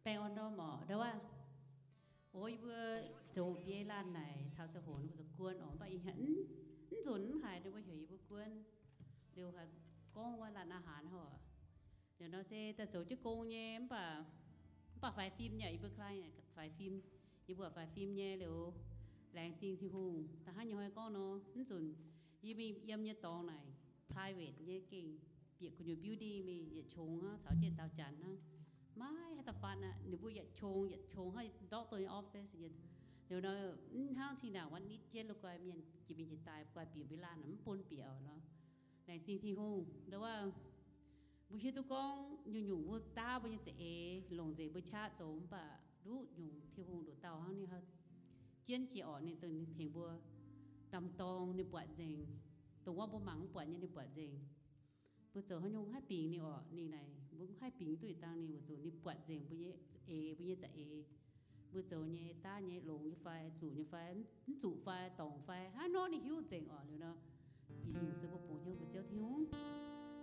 Baengh orn ndorm orqc, ndau wuov, o, yie mbuo zoux biei laanh naaic taux ziangh hoc ninh mbuo zoux guon orqc, mv baac ih hnyangx mv nzunc mv haiz ninh mbuo heuc yie mbuo guon. Liuz haiz gorngv wuov laanh อาหาร horc. Liuz nor se daaih zoux jienv gong nyei, mv baac, mv baac faix fim nyei, yie mbuo คลาย faix fim, yie mbuo faix fim nyei liuz, laengz zingh Tin-Hungh da'hnangv nyei hnoi gorngv nor, mv nzunc yie mingh yiem nyei dorngx naaic private nyei gengh bieqc gu'nyuoz building mingh yietc qongx hnangv, caux jienv daaux janx hnangv. Maiv haaix dauh fatv aqv, ninh mbuo yietc qongx yietc qongx hnangv doctor nyei office. Liuz nor, mv hnangv cing-ndaangc วันอาทิตย์ jienv lo guai mienh jiex mingh jiex daaih guai bieqc mbuo laanh mv bun bieqc oc nor. Laengz zingh Tin-Hungh ndau wuov, mbuo hiuv duqv gorngv nyungc-nyungc wuov daav mbuo nyei za'eix longc nzengc mbuo qaqv zoux, mv baac nduqc nyungc Tin-Hungh nduqc dauh hnangv ninh jienv jiex orqc, ninh dongh ninh tengx mbuo damh dorng ninh buatc nzengc, dongh wuov mbuo mangc mv buatc nyei ninh buatc nzengc. Mbuo zoux haaix nyungc haih bingx ninh orqc, ninh naaic mbuo mv haih bingx duqv ih dangh ninh, weic zuqc ninh buatc nzengc mbuo nyei eix, mbuo nyei za'eix, mbuo zoux nyei daav nyei longx nyei fai, zuqc nyei fai, mv zuqc fai, dorngc fai, hnangv nor ninh hiuv nzengc orqc. Liuz nor, ih nyungc se mbuo bungx hnyouv mbuo Ziouv Tin-Hungh.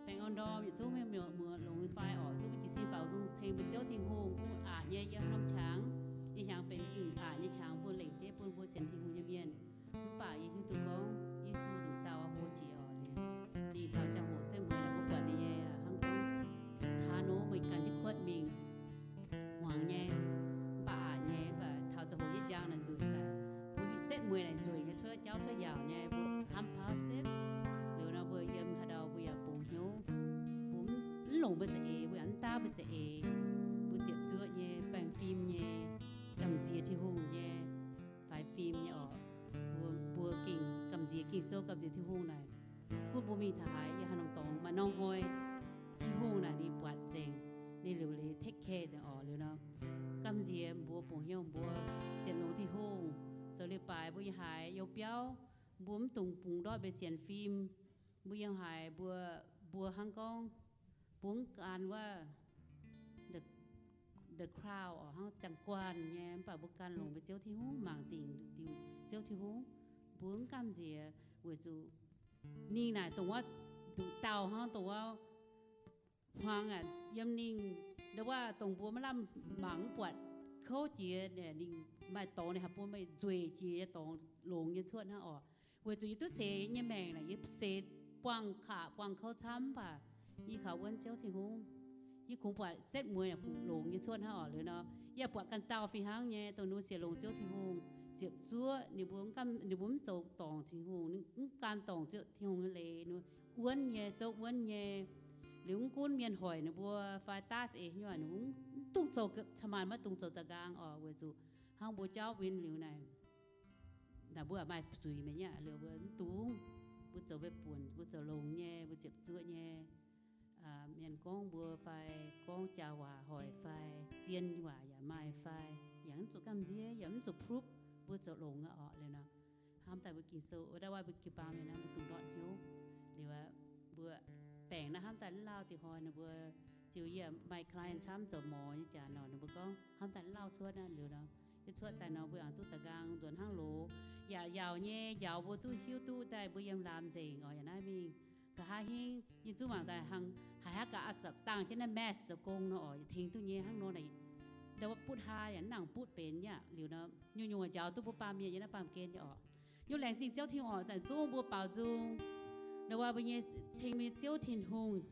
Baengh orn ndorm yietc zungv mienh muoz longx nyei fai orqc, zungv mbuo jiez sin baaux nzung ceng mbuo Ziouv Tin-Hungh, bun aqc nyei yiem norm qangx, ih hnyangx benx ih aqc nyei qangx bun lengc jeiv bun mbuo sienx Tin-Hungh nyei mienh. Mv baac yie hiuv duqv gorngv Yesu nduqc dauh hlo jiex orqc, ninh taux ziangh hoc setv mueiz naaic mbuo buatc ninh nyei hnangv gorngv, taa nor meih gan jienv kuotv mingh hmuangx nyei, mv baac aqc nyei, mv baac taux ziangh hoc yie njang naaic nzueic daaih, mbuo setv mueiz naaic nzueic nyei, cuotv jauv cuotv yaauc nyei, mbuo hnamv positive. Liuz nor mbuo yiem haaix ndau mbuo yaac bungx hnyouv, mbuo mv longc mbuo za'eix, mbuo yaac mv daav mbuo za'eix, mbuo ziepc zuoqv nyei, baengh fim nyei, gamh nziex Tin-Hungh nyei, faix fim nyei orqc. Mbuo, mbuo gengh gamh nziex Ging-Sou, gamh nziex Tin-Hungh naaic, gunv mbuo mingh taux haaix, yiem haaix norm dorngx, maaih norm hnoi, Tin-Hungh naaic ninh buatc nzengc, ninh liuc leiz take care nzengc orqc. Liuz nor, gamh nziex mbuo bungx hnyouv mbuo sienx longx Tin-Hungh, zoux leiz-baaix mbuo yiem haaix you biauv, mbuo mv dungx bungx ndortv mbuo sienx fim. Mbuo yiem haaix mbuo, mbuo hnangv gorngv mbuo mv gan wuov the crowd orqc, hnangv ziangh guanh nyei, mv baac mbuo gan longx mbuo Ziouv Tin-Hungh, mangc dingc diuc Ziouv Tin-Hungh. Mbuo mv gamh nziex weic zuqc ninh naaic dongh wuov nduqc dauh hnangv, dongh wuov hmuangx aqv, yiem ninh ndau wuov dongh mbuo maiv lamh mangc mv buatc kouv jiex, ninh maaih dorngx ninh haih bun meih nzueic jiex nyei dorngx longx nyei cuotv hnangv orqc. Weic zuqc yie duqv seix nyei maengc naaic, yie seix buangh kaav buangh kouv camv, mv baac yie kaux wuonv Ziouv Tin-Hungh. Yie kungx buatc setv mueiz naaic kungx longx nyei cuotv hnangv orqc. Liuz nor, yie buatc ganh dauh fih hnangv nyei, dongh ninh mbuo sienx longx Ziouv Tin-Hungh, ziepc zuoqv ninh mbuo, ninh mbuo mv zoux dorngc Tin-Hungh, mv gan dorngc Ziouv Tin-Hungh nyei leiz, wuonv nyei, souv wuonv nyei. Liuz mv gunv mienh hoic ninh mbuo fai daav za'eix nyei, ninh mbuo mv dungx zoux, ca'maanc maiv dungx zoux da'nqaang orqc, weic zuqc hnangv mbuo jauv win liuz naaic, naaic mbuo maaih zuiz mi'aqv. Liuz mbuo mv dungx, mbuo zoux mbuo buonc, mbuo zoux longx nyei, mbuo ziepc zuoqv nyei, mienh gorngv mbuo fai gorngv jaax waac hoic fai zien waac yaac maaih fai, yaac mv zuqc gamh nziex, yaac mv zuqc proof mbuo zoux longx aqv orqc. Liuz nor, hnamv daaih mbuo Ging-Sou wuov, ndau wuov mbuo jiu-baang mienh naaiv mbuo dungx ndortv hnyouv. Liuz mbuo baengc naaiv hnamv daaih mv lauh dih hnoi ninh mbuo ziux yie maaih client camv zoux morz nyei jaax nor, ninh mbuo gorngv hnamv daaih mv lauh cuotv naaiv. Liuz nor, yie cuotv daaih nor mbuo yaac duqv da'nqaang nzuonx hnangv loz, yaac yaauc nyei, yaauc mbuo duqv hiuv duqv daaih mbuo yiem laamz nzengc orqc. Yaac naaiv mingh nqa'haav hingv yie zungv mangc daaih hnangv haiz haaix gaax aqv, zuqc dangh jienv naaiv mask zoux gong nor orqc, yaac tengx duqv nyei hnangv nor naaic. Ndau wuov butv haa yaac mv nangc butv benx yaac. Liuz nor, nyungc-nyungc yaac njaaux duqv mbuo baamh mienh yiem naaiv baamh gen nyei orqc. Yie laengz zingh Ziouv Tin-Hungh orqc, zanc zungv mbuo baaux nzung. Ndau wuov mbuo nyei ceng mbuo nyei Ziouv Tin-Hungh.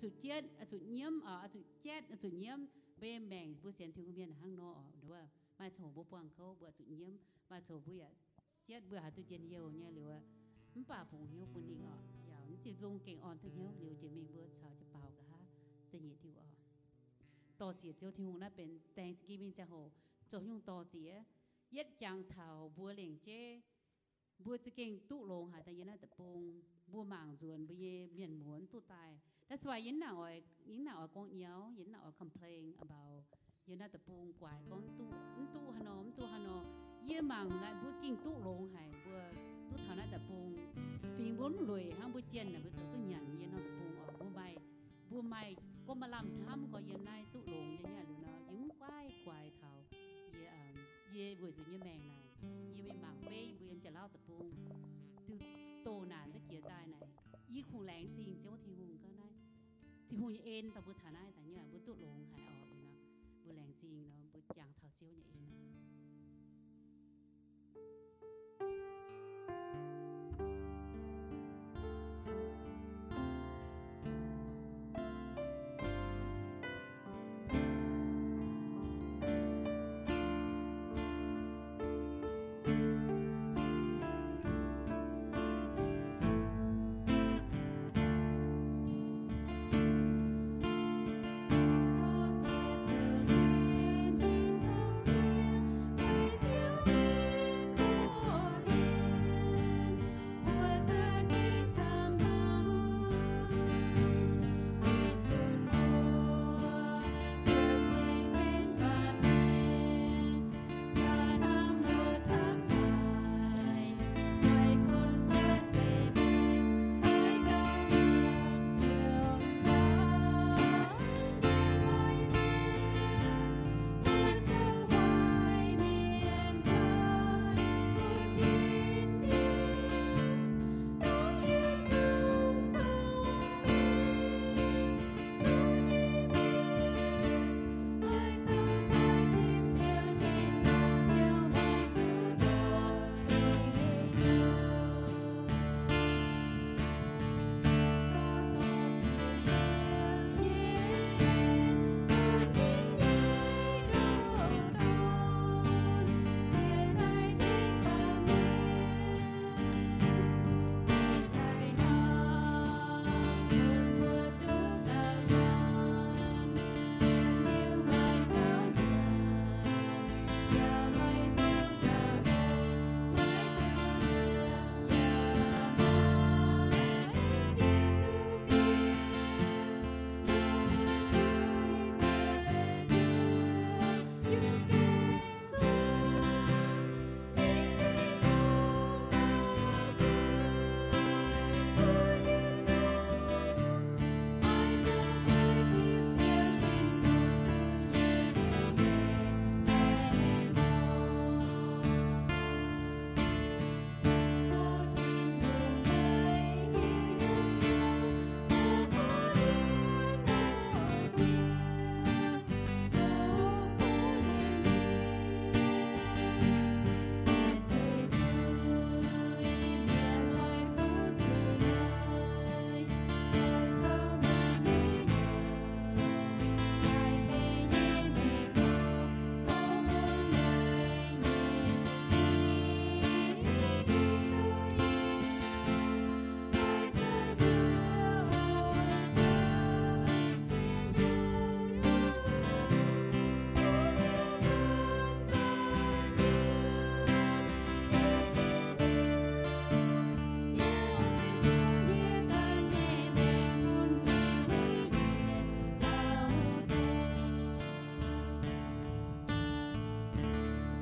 zuqc jietv, oix zuqc nyiemv, oix zuqc jietv, oix zuqc nyiemv. Mbuo nyei maengc, mbuo sienx Tin-Hungh mienh hnangv nor oc. Maaih coc mbuo buangh kouv, mbuo oix zuqc nyiemv. Maaih coc mbuo yaac jietv, mbuo haih duqv njien youh nyei liuz, mv baac bungx hnyouv bun ninh oc. Yaac mv diuh nzung gengh orn duqv hnyouv liuz jiex mingh mbuo caux jienv baaux nqa'haav da'nyeic diuh oc. Dor-ziec Ziouv Tin-Hungh. Naaiv benx Thanksgiving ziangh hoc zoux nyungc dor-ziec. Yietv jangx taux mbuo lengc jeiv mbuo za'gengh duqv longx haic daaih yiem naaiv deic-bung. Mbuo mangc nzuonx mbuo nyei mienh muoz mv duqv daaih. That's why yie mv nangc oix, yie mv nangc oix gorngv nyauv, yie mv nangc oix complain about yiem naaiv deic-bung guaix gorngv mv duqv, mv duqv haaix nor, mv duqv haaix nor. Yie mangc naaiv mbuo gengh duqv longx haic, mbuo duqv taux naaiv deic-bung. Fingx mbuo mv lueic hnangv, mbuo jienh naaic mbuo zoux duqv nyanc yiem naaiv deic-bung oc. Mbuo maaih, mbuo maaih gorngv maaih lamh hnamv gorngv yiem naaiv duqv longx nyei hnangv liuz nor, yie mv guaiv guaix taux yie, yie weic zuqc nyei maengc naaic, yie mingh mangc beiv mbuo yiem Janx-Lauv deic-bung, diuh doh naanc duqv jiex daaih naaic, yie kungx laengz zingh Ziouv Tin-Hungh gorngv naaiv, Tin-Hungh nyei en dorh mbuo taux naaiv daaih nyei, mbuo duqv longx haic oc. Liuz nor, mbuo laengz zingh nor, mbuo jangx taux Ziouv nyei en.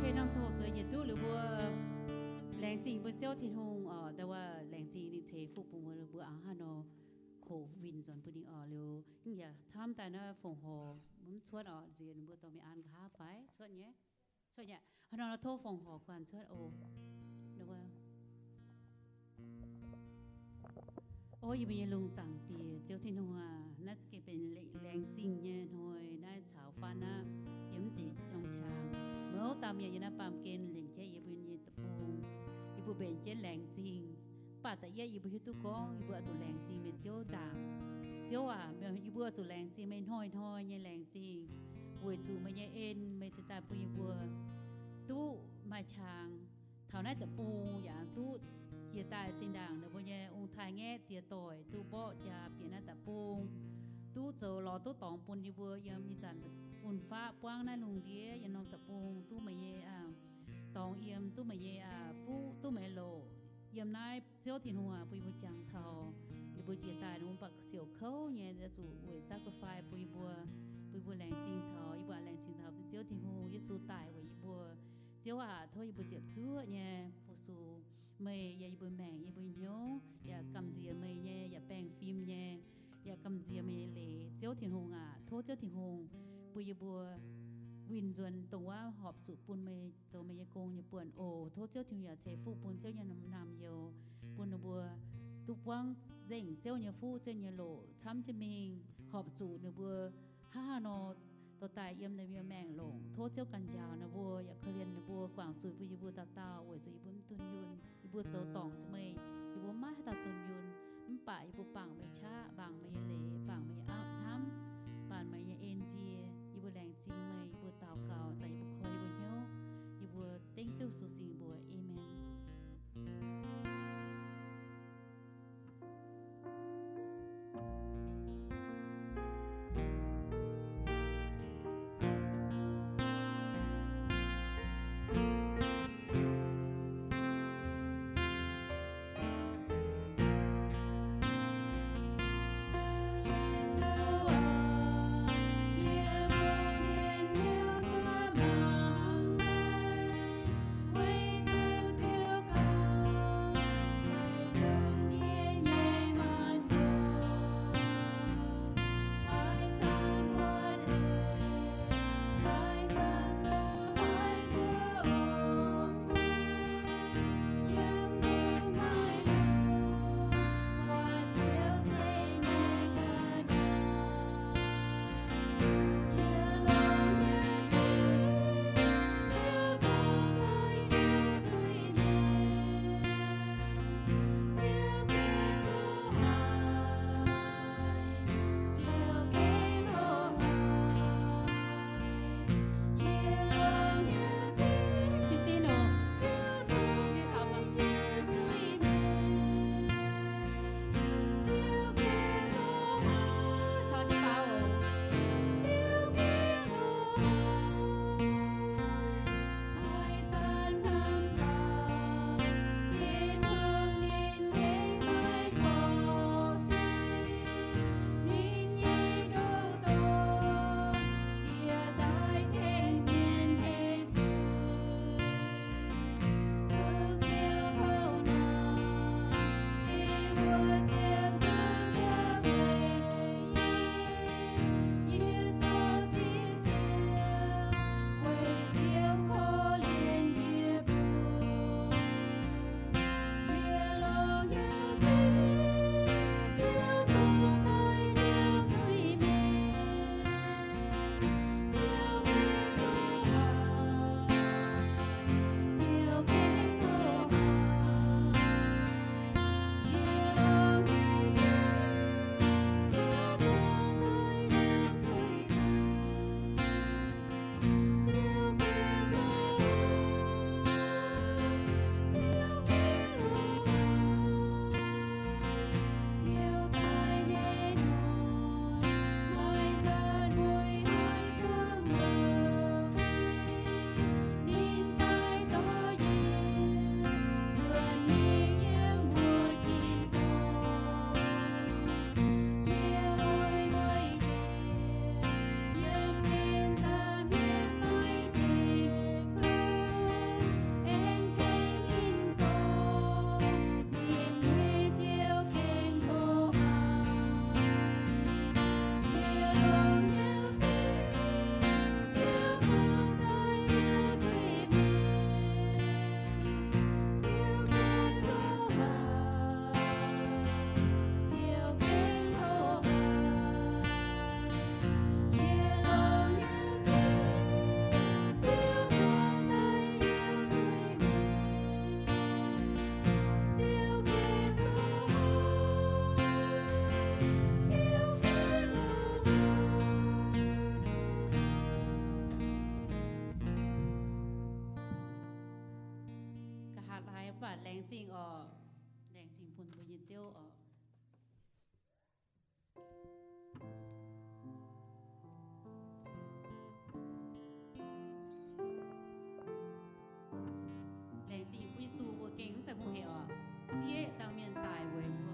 Ok, norm ziangh hoc zueiz njiec duqv liuz mbuo laengz zingh mbuo Ziouv Tin-Hungh oc. Ndau wuov laengz zingh ninh ceix fuqv bun mbuo, mbuo a'hneiv haaix nor hoqc winh nzuonx bun ninh oc. Liuz yaac hnamv daaih naaiv fongc horc mv cuotv oc. Nziex ninh mbuo dorh mingh an nqa'haav fai cuotv nyei? Cuotv nyei. Hnangv nor tov fongc horc guanh cuotv oc. O yie mbuo nyei lungh zaangc Diex, Ziouv Tin-Hungh aac, naaiv za'gengh benx laengz zingh nyei hnoi. Naaiv caux fatv aqv, yiem mv deix norm qangx, mouz dauh mienh yiem naaiv baamh gen lengc jeiv yie mbuo nyei deic-bung. Yie mbuo mbenc jienv laengz zingh. Mv baac da'yietv yie mbuo hiuv duqv gorngv yie mbuo oix zuqc laengz zingh meih Ziouv ndaangc. Ziouv aac, yie mbuo oix zuqc laengz zingh meih hnoi-hnoi nyei laengz zingh, weic zuqc meih nyei en meih cingx daaih bun yie mbuo duqv maaih qangx taux naaiv deic-bung, yaac duqv jiex daaih zinh ndaangc ninh mbuo nyei ong-taaix-ngaeqv ziex doic duqv mborqv jaax bieqc naaiv deic-bung, duqv zoux lorz duqv dorngx bun yie mbuo yiem ih zanc fun-faqv buangv naaiv lungh ndiev yiem norm deic-bung duqv meih nyei dorngx yiem, duqv meih nyei fuqv, duqv meih loc yiem naaiv. Ziouv Tin-Hungh aac, bun yie mbuo jangx taux ninh mbuo jiex daaih ninh mbuo mv baac siouc kouv nyei, zuqc weic sacrifice bun yie mbuo, bun yie mbuo laengz zingh taux, yie mbuo laengz zingh taux Ziouv Tin-Hungh, Yesu daic weic yie mbuo. Ziouv aac, tov yie mbuo ziepc zuoqv nyei fu-sux meih yiem yie mbuo maengc, yiem yie mbuo hnyouv, yaac gamh nziex meih nyei, yaac baengh fim nyei, yaac gamh nziex meih nyei leiz. Ziouv Tin-Hungh aac, tov Ziouv Tin-Hungh bun yie mbuo winh nzuonx dongh wuov horpc zuqc bun meih zoux meih nyei gong nyei buonc oc. Tov Ziouv Tin-Hungh yaac ceix fuqv bun Ziouv nyei naamh youz, bun ninh mbuo duqv buangv nzengc Ziouv nyei fuqv, Ziouv nyei loc camv jienv mingh, horpc zuqc ninh mbuo hnangv haaix nor dorh daaih yiem ninh mbuo maengc longc. Tov Ziouv ganh njaaux ninh mbuo, yaac korv-lienh ninh mbuo, guangc zuiz bun yie mbuo dauh dauh, weic zuqc yie mbuo mv dunh yunh. Yie mbuo zoux dorngc meih, yie mbuo maiv haaix dauh dunh yunh. Mv baac yie mbuo bangc meih qaqv, bangc meih nyei leiz, bangc meih nyei hnamv, bangc meih nyei en-nzie. Yie mbuo laengz zingh meih, yie mbuo daux gaux zanc yie mbuo koi yie mbuo hnyouv, yie mbuo dengv Ziouv Yesu singx mbuox, Aamen. Laengz zingh oc. Laengz zingh bun mbuo nyei Ziouv oc. Laengz zingh Yesu, mbuo gengh mv zeiz hungh hec oc. Sieqv dauh mienh daic weic mbuo.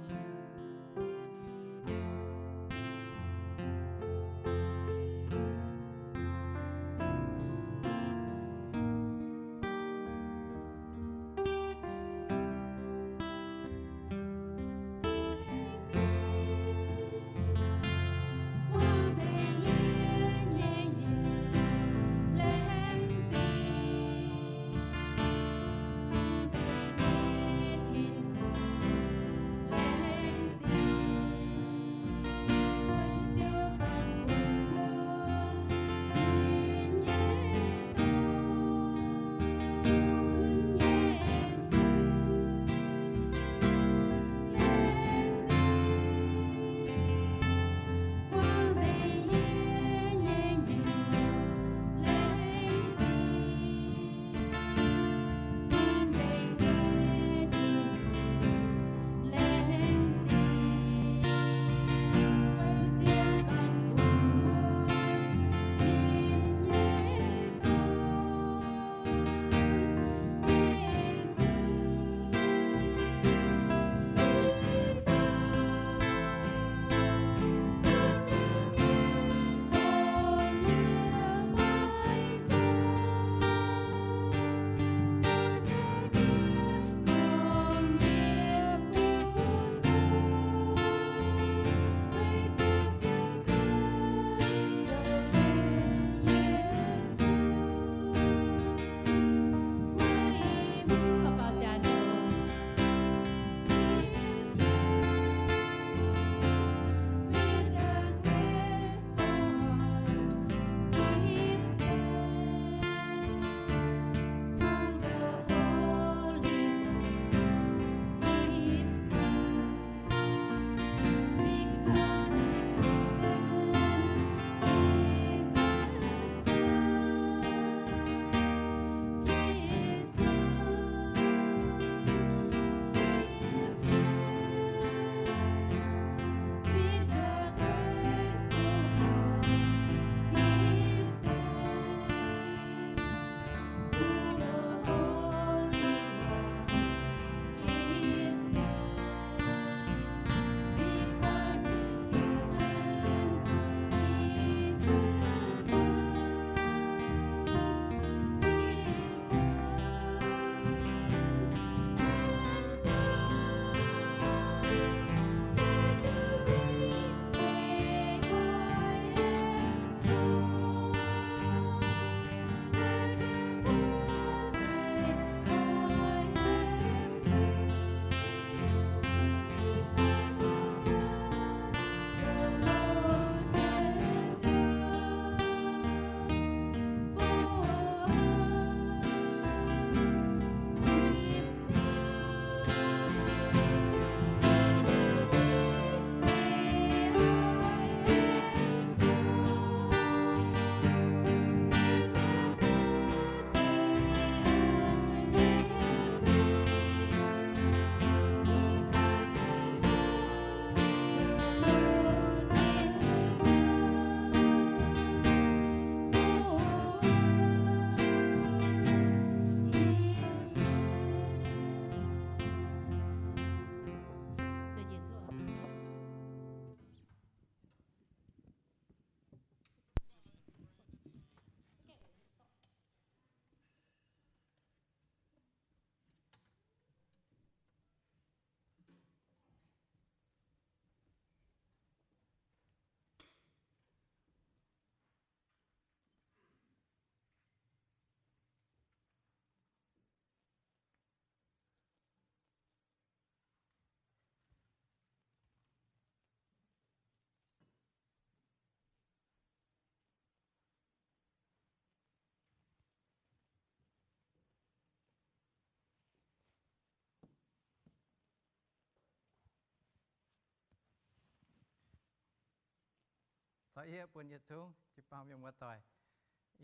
Zorqv yieqv bun yietc zungv jiu-baang mienh muoz-doic.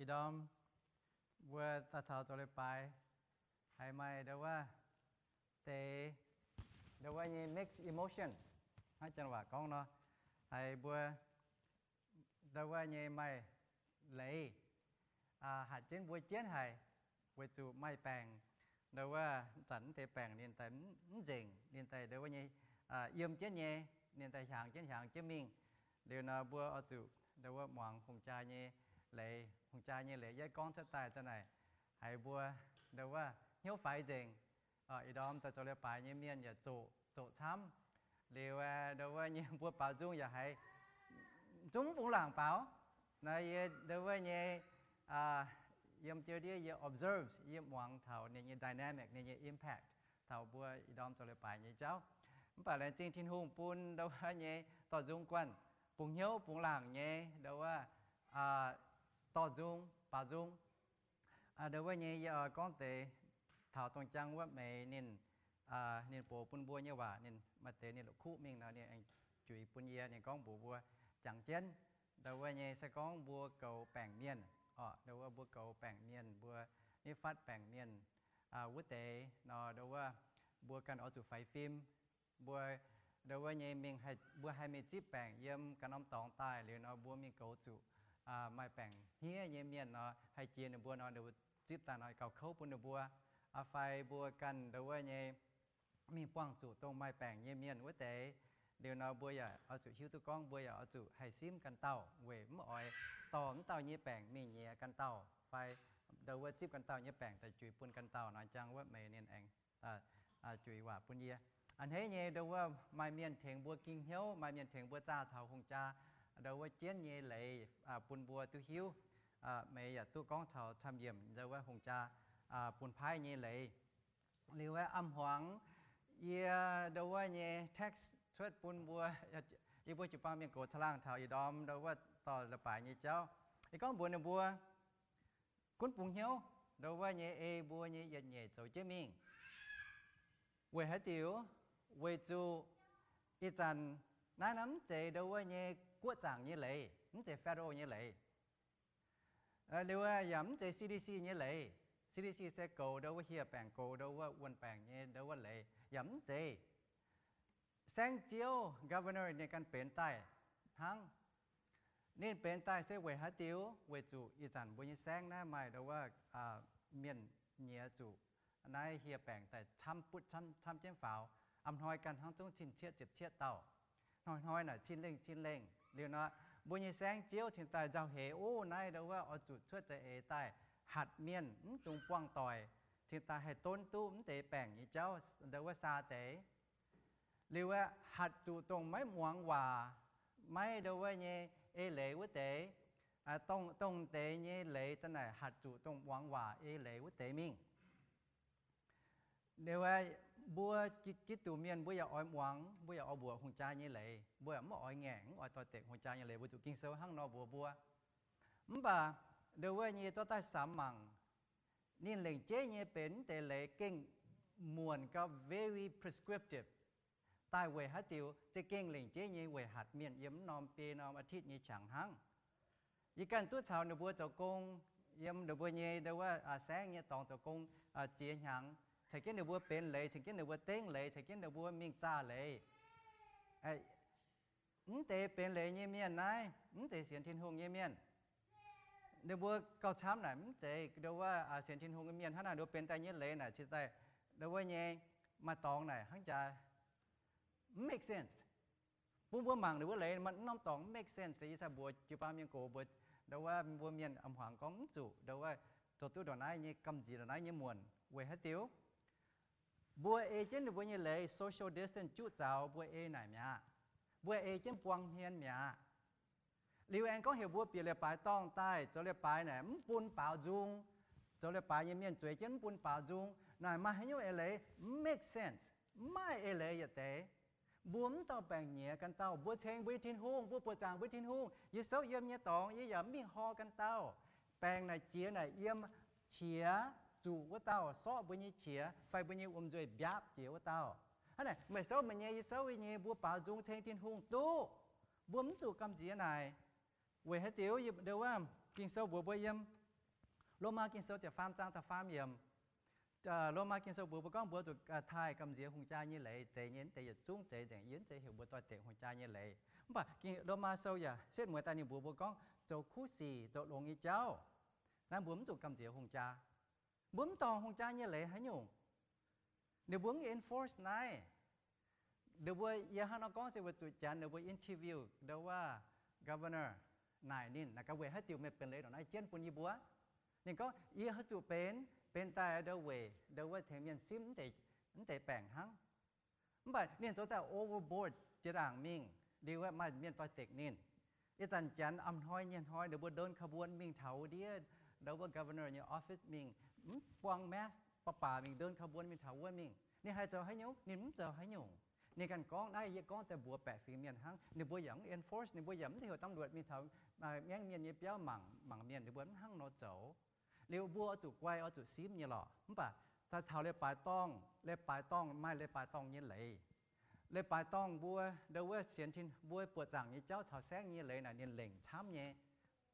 Ih ndorm mbuo daaih taux zoux leiz-baaix, haiz maaih ndau wuov deix ndo wuov nyei mixed emotion, hnangv janx waac gorngv nor, haiz mbuo ndo wuov nyei maaih leiz hatc jienv mbuo jienv haic, weic zuqc maaih baengc, ndo wuov zanc mv deix baengc ninh daaih mv nzengc, ninh daaih ndo wuov nyei yiem jienv nyei, ninh daaih hiaangx jienv hiaangx jienv mingh. Liuz nor mbuo oix zuqc ndo wuov muangx hungh jaa nyei leiz. Hungh jaa nyei leiz yie gorngv cuotv daaih za'naaic haiz mbuo ndo wuov hnyouv faix nzengc. Ih ndorm daaih zoux leiz-baaix nyei mienh yaac zoqc zoqc camv. Liuz ndo wuov nyei mbuo baaux nzung yaac haiz zungv bungx laangc baaux. Naaiv yie ndo wuov nyei yiem jienv ndiev yie observe, yie muangx taux ninh nyei dynamic, ninh nyei impact taux mbuo ih ndorm zoux leiz-baaix nyei jauv. Mv baac laengz zingh Tin-Hungh bun ndo wuov nyei dorh nzung guanh, bungx hnyouv bungx laangc nyei ndo wuov dorh nzung baaux nzung. Ndo wuov nyei yie oix gorngv deix taux dongh jangv wuov meix ninh, ninh box bun mbuo nyei waac, ninh maaih deix ninh la'kuqv mingh nor, ninh aengx juix bun yie. Ninh gorngv mbuox mbuo jangx jienv, ndo wuov nyei se gorngv mbuo goux baengc mienh, orqc, ndo wuov mbuo goux baengc mienh, mbuo nitv fatv baengc mienh wuov deix nor, ndo wuov mbuo ganh oix zuqc faix fim. Mbuo ndo wuov nyei mingh, mbuo haih mingh zipv baengc yiem ganh norm dorngx daaih liuz nor, mbuo mingh goux zuqc maaih baengc hniev nyei mienh nor, haih jiex ninh mbuo nor, ninh mbuo zipv daaih nor gauh kouv bun ninh mbuo. Fai mbuo ganh ndo wuov nyei mingh buangh zuqc dongh maaih baengc nyei mienh wuov deix liuz nor, mbuo yaac oix zuqc hiuv duqv gorngv mbuo yaac oix zuqc haih simv ganh dauh weic mv oix dorh mv dauh nyei baengc mingh nyiex ganh dauh, fai ndo wuov zipv ganh dauh nyei baengc daaih juix bun ganh dauh nor. Jangv wuov meix ninh aengx juix waac bun yie. A'hneiv nyei ndo wuov maaih mienh tengx mbuo ging hnyouv, maaih mienh tengx mbuo zaah taux hungh jaa ndo wuov jienv nyei leiz bun mbuo duqv hiuv. Meix yaac duqv gorngv taux camv yiemc ndo wuov hungh jaa bun paaiv nyei leiz. Liuz wuov a'm hmuangx yie ndo wuov nyei text cuotv bun mbuo, yie mbuo jiu-baang mienh gox caangh laangh taux ih ndorm ndo wuov dorh leiz-baaix nyei jauv. Yie gorngv mbuox ninh mbuo, gunv bungx hnyouv ndo wuov nyei ei mbuo nyei yietc nyeic zoux jienv mingh. Weic haaix diuc? Weic zuqc ih zanc naaiv nor mv zeiz ndo wuov nyei guoqv zaangc nyei leiz, mv zeiz federal nyei leiz. Liuz yaac mv zeiz C D C nyei leiz. C D C se goux ndo wuov hieh baengc, goux ndo wuov wuon baengc nyei ndo wuov leiz, yaac mv zeiz. Saengv-ziouv, governor, ninh ganh benx daaih hnangv. Ninh benx daaih se weic haaix diuc? Weic zuqc ih zanc mbuo nyei saengv naaiv maaih ndo wuov mienh nyiex zuqc naaiv hieh baengc daaih camv butv camv jienv faaux. A'hnoi ganh hnangv zungv cin cietv ziepc cietv dauh. Hnoi-hnoi naaic cin lengh cin lengh. Liuz nor, mbuo nyei saengv-ziouv cingx daaih nzauh heix, o, naaiv ndo wuov oix zuqc cuotv za'eix daaih hatc mienh mv dungx buangh doic, cingx daaih haih donv duqv mv deix baengc nyei jauv ndo wuov saa deix. Liuz aeqv, hatc zuqc dongh maiv muangx waac, maiv ndo wuov nyei ei leiz wuov deix, dongh, dongh deix nyei leiz za'naaic hatc zuqc dongh muangx waac ei leiz wuov deix mingh. Liuz aeqv, mbuo Giduc mienh mbuo yaac oix muangx, mbuo yaac oix mbuoqc hungh jaa nyei leiz, mbuo yaac mv oix ngaengc, mv oix doix-dekc hungh jaa nyei leiz, weic zuqc Ging-Sou hnangv nor mbuox mbuo. Mv baac ndo wuov nyei zorqv daaih samx mangc, ninh lengc jeiv nyei benx mv deix leiz gengh muonc gauh very prescriptive. Daaih weic haaix diuc? Za'gengh lengc jeiv nyei weic hatc mienh yiem mv norm biei norm อาทิตย์ nyei qangx hnangv. Yie ganh duqv caux ninh mbuo zoux gong, yiem ninh mbuo nyei ndo wuov saengv nyei dorngx zoux gong ziex hnyangx, caux jienv ninh mbuo benx leiz, caux jienv ninh mbuo dengv leiz, caux jienv ninh mbuo mingh zaah leiz. Mv deix benx leiz nyei mienh naaiv mv zeiz sienx Tin-Hungh nyei mienh. Ninh mbuo gauh camv naaic mv zeiz ndo wuov sienx Tin-Hungh nyei mienh. Hnangv naaic ninh mbuo benx daaih nyei leiz naaic cingx daaih ndo wuov nyei maaih dorngx naaic hnangv jaax mv make sense. Bun mbuo mangc ninh mbuo leiz maaih mv norm dorngx mv make sense. Yie cingx mbuox jiu-baang mienh gox mbuox ndo wuov mbuo mienh a'hmuangx gorngv mv zuqc ndo wuov zoux duqv ndongc naaiv nyei gamh nziex ndongc naaiv nyei muonc. Weic haaix diuc? Mbuo ei jienv ninh mbuo nyei leiz social distance juqv zaux, mbuo ei naaic mi'aqv. Mbuo ei jienv buang hmien mi'aqv. Liuz aengx gorngv heuc mbuo bieqc leiz-baaix dorngh daaih zoux leiz-baaix naaic mv bun baaux nzung. Zoux leiz-baaix nyei mienh zueiz jienv mv bun baaux nzung. Naaic maaih haaix nyungc eix leiz mv make sense. Mv maaih eix leiz yietc deix. Mbuo mv dauh baengc nyiex ganh dauh. Mbuo ceng mbuo nyei Tin-Hungh, mbuo buoqc zaangc mbuo Tin-Hungh. Yie souv yiem nyei dorngx yie yaac mv mingh hor ganh dauh. Baengc naaic jiex naaic yiem qiex zuqc wuov dauh sorqv mbuo nyei qiex fai mbuo nyei wuom-nzuih mbiaapv jiex wuov dauh. Hnangv naaic meih souv meih nyei, yie souv yie nyei, mbuo baaux nzung ceng Tin-Hungh duqv. Mbuo mv zuqc gamh nziex naaic. Weic haaix diuc? Ndo wuov Ging-Sou mbuox mbuo yiem Lomaa Ging-Sou ziepc faam zaang da'faam yiemc, Lomaa Ging-Sou mbuox mbuo gorngv mbuo zuqc taaih gamh nziex hungh jaa nyei leiz. Zeiz nyei, mv deix yietc zungv zeiz nzengc. Yie mv zeiz heuc mbuo doix-dekc hungh jaa nyei leiz. Mv baac Lomaa Sou yaac setv mueiz daaih ninh mbuox mbuo gorngv zoux kuv sic, zoux longx nyei jauv. Naaiv mbuo mv zuqc gamh nziex hungh jaa. Mbuo mv dorngc hungh jaa nyei leiz haaix nyungc. Ninh mbuo mv enforce naaiv. Ninh mbuo, yie hnangv nor gorngv se weic zuqc janx ninh mbuo interview ndau wuov governor, naaic ninh, naaic gaax weic haaix diuc meih benx leiz ndongc naaiv jienv bun yie mbuo. Ninh gorngv yie haaix zuqc benx, benx daaih ndau weic ndau wuov tengx mienh simv mv deix baengc hnangv. Mv baac ninh zoux daaih overboard jiex ndaangc mingh, liuz maaih mienh doix-dekc ninh. Ih zanc janx a'hnoi nyei hnoi ninh mbuo เดินขบวน mingh taux wuov ndiev ndau wuov governor nyei office mingh, mv buang mask, baac baac mingh เดินขบวน mingh taux wuov mingh. Ninh haih zoux haaix nyungc? Ninh mv zoux haaix nyungc. Ninh ganh gorngv, naaiv yie gorngv daaih mbuox baeqc fingx mienh hnangv. Ninh mbuo yaac mv enforce, ninh mbuo yaac mv heuc ตำรวจ mingh taux maengv mienh nyei biauv mangc, mangc mienh. Ninh mbuo mv hnangv nor zoux. Liuz mbuo oix zuqc guai, oix zuqc simv nyei lorqc. Mv baac daaih taux leiz-baaix dorngh, leiz-baaix dorngh maaih leiz-baaix dorngh nyei leiz. Leiz-baaix dorngh mbuo ndau wuov sienx tin, mbuo buoqc zaangc nyei jauv caux saengv nyei leiz naaic ninh lengc camv nyei,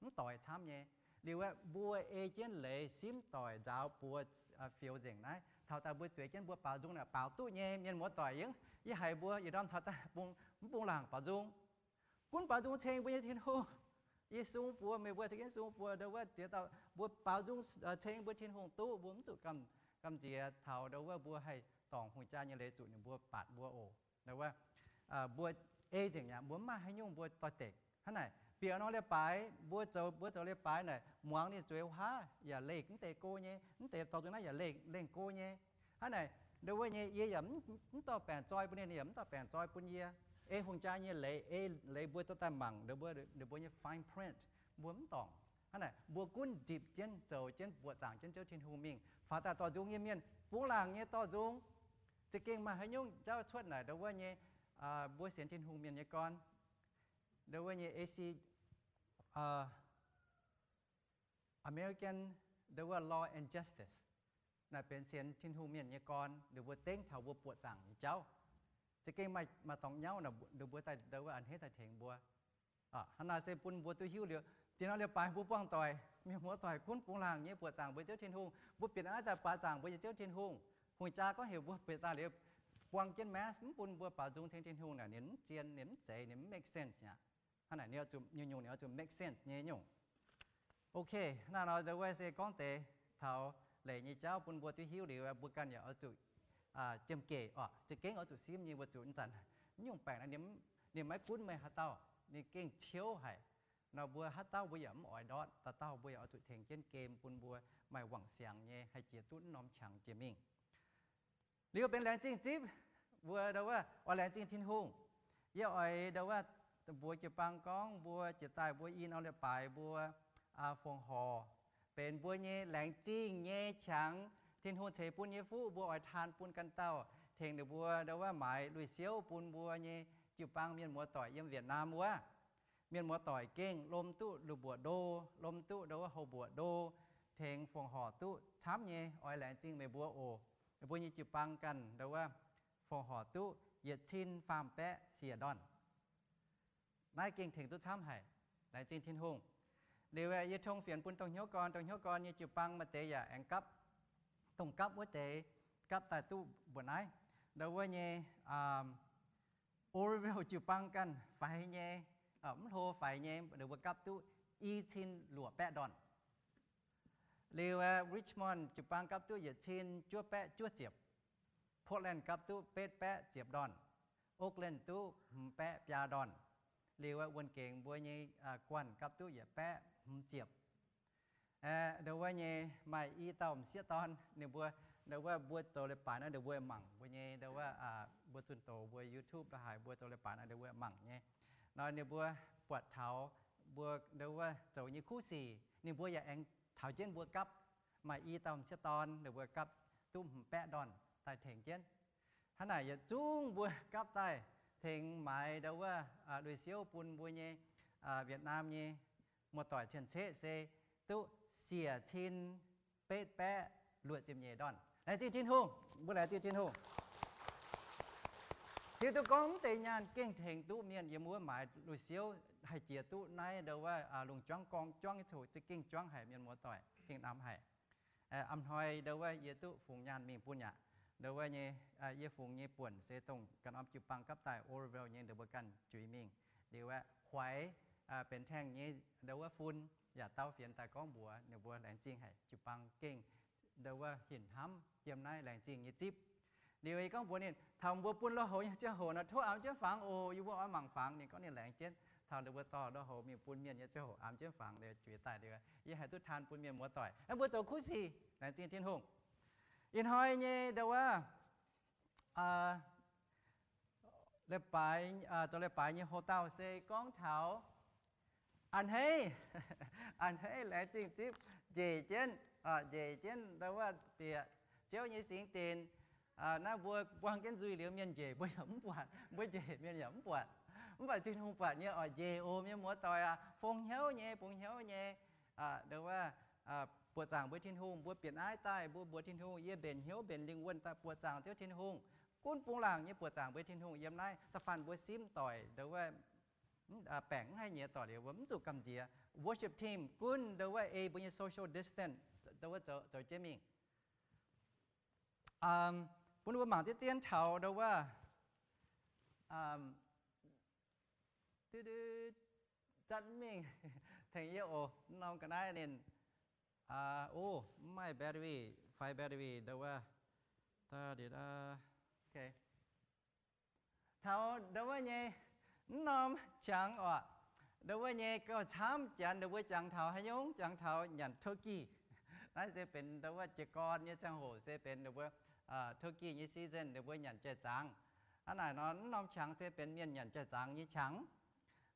mv doix camv nyei. Liuz aeqv, mbuo ei jienv leiz simv doic nzaaux buoz fioux nzengc naaiv. Taux daaih mbuo zueiz jienv mbuo baaux nzung naaic baaux duqv nyei. Mienh muoz-doic yie, yie haiz mbuo yietc ndorm taux daaih bung, mv bung laangc baaux nzung. Gunv baaux nzung ceng mbuo nyei Tin-Hungh. Yie sung buoz, meih mbuo za'gengh sung buoz ndau wuov diex dauh, mbuo baaux nzung ceng mbuo Tin-Hungh duqv, mbuo mv zuqc gamh nziex taux ndau wuov mbuo haih dorngc hungh jaa nyei leiz zuqc ninh mbuo baatc mbuo oc. Ndau wuov mbuo ei nzengc aqv, mbuo mv maaih haaix nyungc mbuo doix-dekc. Hnangv naaic bieqc nor leiz-baaix mbuo zoux, mbuo zoux leiz-baaix naaic muangx ninh zueiz wuov haav yaac leih mv deix go nyei, mv deix dorh nzung naaiv yaac leih, leih go nyei. Hnangv naaic ndau wuov nyei yie yaac mv dorh baengc zoi bun ninh, ninh yaac mv dorh baengc zoi bun yie. Ei hungh jaa nyei leiz, ei leiz mbuo zoux daaih mangc ninh mbuo, ninh mbuo nyei fine print mbuo mv dorngc. Hnangv naaic mbuo gunv nzipc jienv zoux jienv buoqc zaangc jienv Ziouv Tin-Hungh mingh. Faaux daaih dorh nzung nyei mienh bungx laangc nyei dorh nzung. Za'gengh maaih haaix nyungc jauv cuotv naaic ndau wuov nyei, mbuo sienx Tin-Hungh mienh nyei gorn, ndau wuov nyei A C American, ndau wuov Law and Justice, naaiv benx sienx Tin-Hungh mienh nyei gorn, ninh mbuo dengv taux mbuo buoqc zaangc nyei jauv. Za'gengh maaih, maaih dorngx nyauv, ninh mbuo daaih ndau wuov a'hneiv daaih tengx mbuo. Hnangv naaiv se bun mbuo duqv hiuv liuz, diex nor leiz-baaix mbuo buangh doic, mienh muoz-doic gunv bungx laangc nyei buoqc zaangc mbuo Ziouv Tin-Hungh, mbuo bieqc naaiv daaih buoqc zaangc mbuo nyei Ziouv Tin-Hungh. Hungh jaa gorngv heuc mbuo bieqc daaih liuz buang jienv mask mv bun mbuo baaux nzung ceng Tin-Hungh naaic, ninh mv zien, ninh mv zeiz, ninh mv make sense aqv. Hnangv naaic ninh oix zuqc, nyungc-nyungc ninh oix zuqc make sense nyei nyungc. Ok, naaiv nor ndau wuov se gorngv deix taux leiz nyei jauv bun mbuo duqv hiuv liuz, mbuo ganh yaac oix zuqc jiem-geh oc, za'gengh oix zuqc simv nyei. Mbuo zuqc ih zanc mv nyungc baengc naaiv, ninh maiv gunv meih haaix dauh, ninh gengh ciouv haic. Nor mbuo haaix dauh mbuo yaac mv oix ndortv, dauh dauh mbuo yaac oix zuqc tengx jienv gem bun mbuo maaih wangc siangx nyei, haih jiex duqv wuov norm qangx jiex mingh. Liuz benx laengz zingh zipv, mbuo ndau wuov oix laengz zingh Tin-Hungh. Yie oix ndau wuov mbuox jiu-baang gorngv mbuo jiex daaih mbuo i norm leiz-baaix mbuo fongc horc benx mbuo nyei laengz zingh nyei qangx, Tin-Hungh ceix bun nyei fuqv, mbuo oix taan bun ganh dauh, tengx ninh mbuo ndau wuov maaiz lui-siouv bun mbuo nyei jiu-baang mienh muoz-doic yiem Việt Nam wuov. Mienh muoz-doic gengh lomh duqv lui-mbuoqc ndo, lomh duqv ndau wuov houh mbuoqc ndo, tengx fongc horc duqv camv nyei. Oix laengz zingh meih mbuo oc. Mbuo nyei jiu-baang ganh ndau wuov fongc horc duqv yietc cin faam baeqv siec ndorn. Naaiv gengh tengx duqv camv haic. Laengz zingh Tin-Hungh. Liuz yie tong fienx bun dongh hnyouv gorn, dongh hnyouv gorn nyei jiu-baang maaih deix yaac aengx gapv, dongh gapv wuov deix gapv daaih duqv mbuoqc naaiv. Ndau wuov nyei Oroville jiu-baang ganh faix nyei, mv hlo faix nyei, ninh mbuo gapv duqv i cin luoqc baeqv ndorn. Liuz Richmond jiu-baang gapv duqv yietc cin juov baeqv juov ziepc. Portland gapv duqv betv baeqv ziepc ndorn. Oakland duqv hmz baeqv biaa ndorn. Liuz wuon gengx mbuo nyei Guanh gapv duqv yietc baeqv hmz ziepc. Ndau wuov nyei maaih i dauh m'sieqv dorn, ninh mbuo, ndau wuov mbuo zoux leiz-baaix naaiv, ninh mbuo mangc mbuo nyei, ndau wuov mbuo zunh doz mbuo YouTube la'haaix mbuo zoux leiz-baaix naaiv, ninh mbuo mangc nyei. Nor ninh mbuo buatc taux mbuo ndau wuov zoux nyei kuv sic, ninh mbuo yaac aengx taux jienv mbuo gapv. Maaih i dauh m'sieqv dorn, ninh mbuo gapv duqv hmz baeqv ndorn daaih tengx jienv. Hnangv naaic yietc zungv mbuo gapv daaih tengx maaiz ndau wuov lui-siouv bun mbuo nyei Việt Nam nyei muoz-doic cien-ceqv se duqv siec cin betv baeqv luoqc ziepc nyeic ndorn. Laengz zingh Tin-Hungh, mbuo laengz zingh Tin-Hungh. Hiuv duqv gorngv mv deix nyaanh gengh tengx duqv mienh yiem wuov maaiz lui-siouv haih jiex duqv naaiv ndau wuov lungh juangv gorngv juangv nyei coc za'gengh juangv haic, mienh muoz-doic gengh namx haic. A'hnoi ndau wuov yie duqv fungx nyaanh mingh bun aqv. Ndau wuov nyei, yie fungx nyei buonc se dongh ganh norm jiu-baang gapv daaih Oroville nyei ndau mbuo ganh juix mingh. Liuz aeqv, huaix benx taengh nyei ndau wuov fun yaac dau fienx daaih gorngv mbuox ninh mbuo laengz zingh haic jiu-baang gengh ndau wuov hinc hnamv yiem naaiv laengz zingh nyei zipv. Liuz yie gorngv mbuox ninh, taux mbuo bun lui-houx nyei ziangh hoc nor, tov amx jienv fangx oc, yie mbuo oix mangc fangx. Ninh gorngv ninh laengz jienv. Taux ndau mbuo dorh lui-houx mingh bun mienh nyei ziangh hoc amx jienv fangx, liuz juix daaih liuz, yie haih duqv taan bun mienh muoz-doic. Naaiv mbuo zoux kuv sic, laengz zingh Tin-Hungh. Ih hnoi nyei ndau wuov leiz-baaix, zoux leiz-baaix nyei hoc-dauh se gorngv taux a'hneiv, a'hneiv laengz zingh zipv, njiec jienv, njiec jienv ndau wuov bieqc Ziouv nyei singx dinc. Naaiv mbuo buang jienv nzuih liuz mienh njiec mbuo yaac mv buatc, mbuo njiec mienh yaac mv buatc. Mv baac Tin-Hungh buatc nyei oc, njiec oc mienh muoz-doic aac, fongc hnyouv nyei, fongc hnyouv nyei. Ndau wuov buoqc zaangc mbuo Tin-Hungh, mbuo bieqc naaiv daaih mbuo mbuox Tin-Hungh, yie mbenc hnyouv mbenc lingh wuonh daaih buoqc zaangc Ziouv Tin-Hungh. Gunv bungx laangc nyei buoqc zaangc mbuo Tin-Hungh yiem naaiv. Da'faanh mbuo simv doic ndau wuov baengc mv haih nyiex doic liuz, mbuo mv zuqc gamh nziex. Worship team gunv ndau wuov ei mbuo nyei social distance ndau wuov zoux jienv mingh. Bun mbuo mangc diqv dien taux ndau wuov zatv mingh tengx yie oc. Norm ga'naaiv ninh, o, mv maaih battery, fai battery ndau wuov, taux ndau wuov nyei mv norm qangx oc, ndau wuov nyei gauh camv. Janx ninh mbuo jangx taux haaix nyungc? Jangx taux nyanc turkey. Naaiv se benx ndau wuov jiez gorn nyei ziangh hoc, se benx ninh mbuo turkey nyei season, ninh mbuo nyanc jai-zaangc. Hnangv naaic nor, mv norm qangx se benx mienh nyanc jai-zaangc nyei qangx.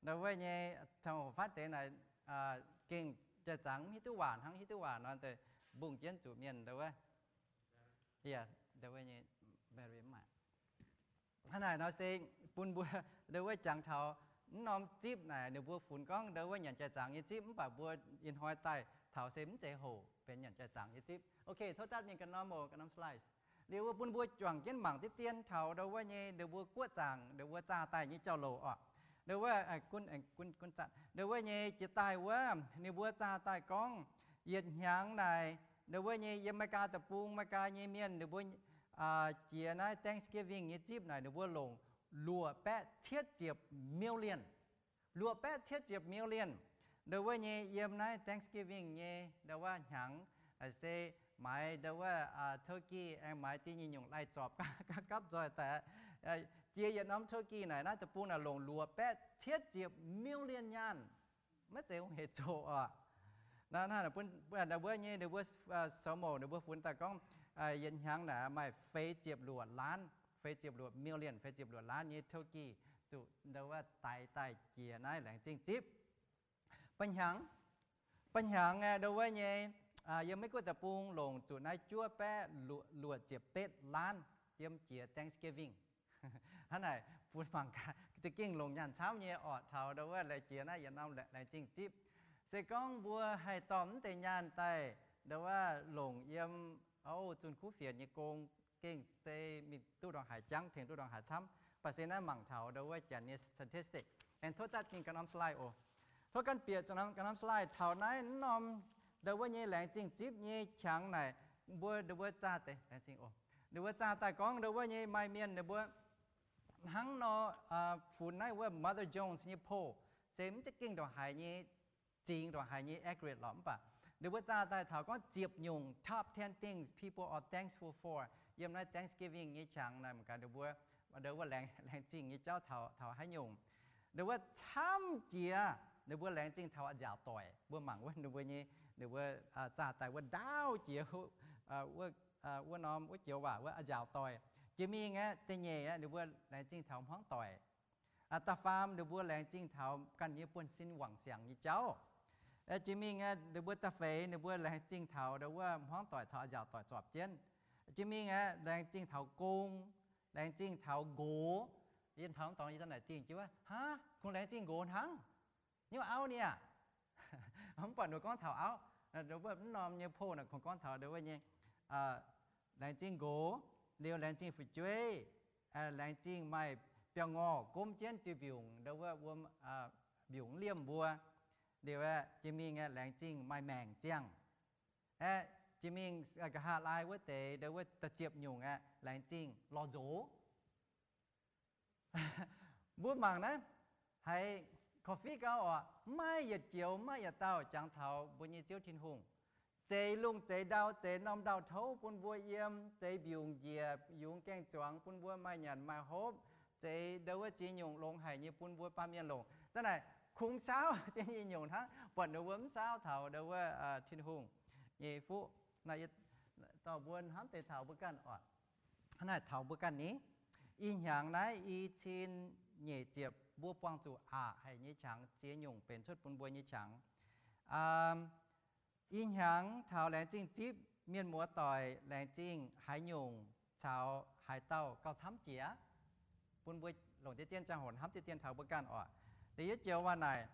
Ndau wuov nyei ziangh hoc faatv deix naaic gengh jai-zaangc mv hiuv duqv waac hnangv, hiuv duqv waac nor deix mbungh jienv zuqc mienh ndau wuov. Hnangv naaic nor se bun mbuo ndau wuov jangx taux mv norm zipv naaic, ninh mbuo funx gorngv ndau wuov nyanc jai-zaangc nyei zipv, mv baac mbuo ih hnoi daaih taux se mv zeiz hoc benx nyanc jai-zaangc nyei zipv. Ok, tov zatv mingh ganh norm oc, ganh norm slides. Liuz wuov bun mbuo juangc jienv mangc diqv dien taux ndau wuov nyei ninh mbuo guoqv zaangc ninh mbuo zaah daaih nyei jauv-louc oc. Ndau wuov, gunv, gunv zatv. Ndau wuov nyei jiex daaih wuov ninh mbuo zaah daaih gorngv yietc hnyangx naaic, ndau wuov nyei yiem America deic-bung, America nyei mienh ninh mbuo jiex naaiv Thanksgiving nyei zipv naaic ninh mbuo longc luoqc baeqv cietv ziepc million. Luoqc baeqv cietv ziepc million. Ndau wuov nyei yiem naaiv Thanksgiving nyei ndau wuov hnyangx, se maaiz ndau wuov turkey aengx maaiz deix nyei nyungc lai-zorpc gapv nzoih daaih. Jiex yietc norm turkey naaic naaiv deic-bung naaic longc luoqc baeqv cietv ziepc million nyaanh. Maiv zeiz hungh hec zoqc oc. Naaiv, naaiv mbuo nyei ninh mbuo soux mouc ninh mbuo funx daaih gorngv yietc hnyangx naaic maaih feix ziepc luoqc laanv, feix ziepc luoqc million, feix ziepc luoqc laanv nyei turkey zuqc ndau wuov daix daaih jiex naaiv laengz zingh zipv. Ba'hnyangx, ba'hnyangx aeqv, ndau wuov nyei yiem Meiv Guoqv deic-bung longc zuqc naaiv juov baeqv luoqc ziepc betv laanv yiem jiex Thanksgiving. Hnangv naaic bun mangc gaax, za'gengh longc nyaanh camv nyei orqc taux ndau wuov laengz jiex naaiv yietc norm laengz zingh zipv. Se gorngv mbuo haih dorh mv deix nyaanh daaih ndau wuov longc yiem, o, zunh kuv fienx nyei gong, gengh se mingh duqv ndongc haaix jangv tengx duqv ndongc haaix camv. Baac se naaiv mangc taux ndau wuov janx nyei statistic. Aengx tov zatv mingh ganh norm slide oc. Tov ganh bieqc ganh norm slide taux naaiv norm ndau wuov nyei laengz zingh zipv nyei qangx naaic, mbuo ndau wuov zaah deix laengz zingh oc. Ndau wuov zaah daaih gorngv ndau wuov nyei maaih mienh ninh mbuo hnangv nor funx naaiv wuov Mother Jones nyei poll, se mv zeiz gengh ndongc haaix nyei, zingx ndongc haaix nyei accurate lorqc, mv baac ninh mbuo zaah daaih taux gorngv ziepc nyungc top ten things people are thankful for yiem naaiv Thanksgiving nyei qangx naaic, mangc gaax ninh mbuo ndau wuov laengz zingh nyei jauv taux haaix nyungc. Ndau wuov camv jiex ninh mbuo laengz zingh taux a'nziaauc doic. Mbuo mangc wuov ninh mbuo nyei, ninh mbuo zaah daaih wuov ndaauv jiex wuov norm wuov joux waac wuov a'nziaauc doic. Jiex mingh aeqv, da'nyeic aeqv, ninh mbuo laengz zingh taux hmuangv doic. Da'faam ninh mbuo laengz zingh taux ganh nyei buonv-sin wangc siangx nyei jauv. Jiex mingh aeqv, ninh mbuo da'feix ninh mbuo laengz zingh taux ndau wuov hmuangv doic caux a'nziaauc doic zorpc jienv. Jiex mingh aeqv, laengz zingh taux gong, laengz zingh taux nqox. Yie taux mv dorngx yie za'naaic dingh jienv wuov, hnangv kungx laengz zingh nqox hnangv. Nyei auv ni aah. Mv baac ninh gorngv taux auv, mv norm nyei poll naaic kungx gorngv taux ndau wuov nyei laengz zingh nqox, liuz laengz zingh fu'jueiv, laengz zingh maaih biauv-ngorh gomv jienv diuh mbiungc ndau wuov wuom, mbiungc liemh mbuo. Liuz aeqv, jiex mingh aeqv, laengz zingh maaih maengc ziangh. Aeqv, jiex mingh nqa'haav laai wuov deix, ndau wuov da'ziepc nyungc aeqv, laengz zingh lorz nzox. Mbuo mangc naaiv, haiz korv-fiqv gau oc, maiv yietc joux maiv yietc dauh jangx taux mbuo nyei Ziouv Tin-Hungh. Zeix lungh zeix ndau, zeix norm ndau-touv bun mbuo yiem, zeix mbiungc njiec, yungz gaeng-zuangx bun mbuo maaih nyanc maaih hopv, zeix ndau wuov ziex nyungc longx haic nyei bun mbuo baamh mienh longc. Da'naaic kungx saauv deix nyei nyungc hnangv, buatc ninh mbuo mv saauv taux ndau wuov Tin-Hungh nyei fuqv. Naaiv dorh mbuo hnamv deix taux mbuo ganh oc. Hnangv naaic taux mbuo ganh ni, ih hnyangx naaiv i cin nyeic ziepc mbuo buangh zuqc aqc haic nyei qangx ziex nyungc benx cuotv bun mbuo nyei qangx. Ih hnyangx taux laengz zingh zipv mienh muoz-doic, laengz zingh haaix nyungc caux haaix dauh gauh camv jiex? Bun mbuo longc diqv dien ziangh hoc hnamv diqv dien taux mbuo ganh oc. Da'yietv joux waac naaic,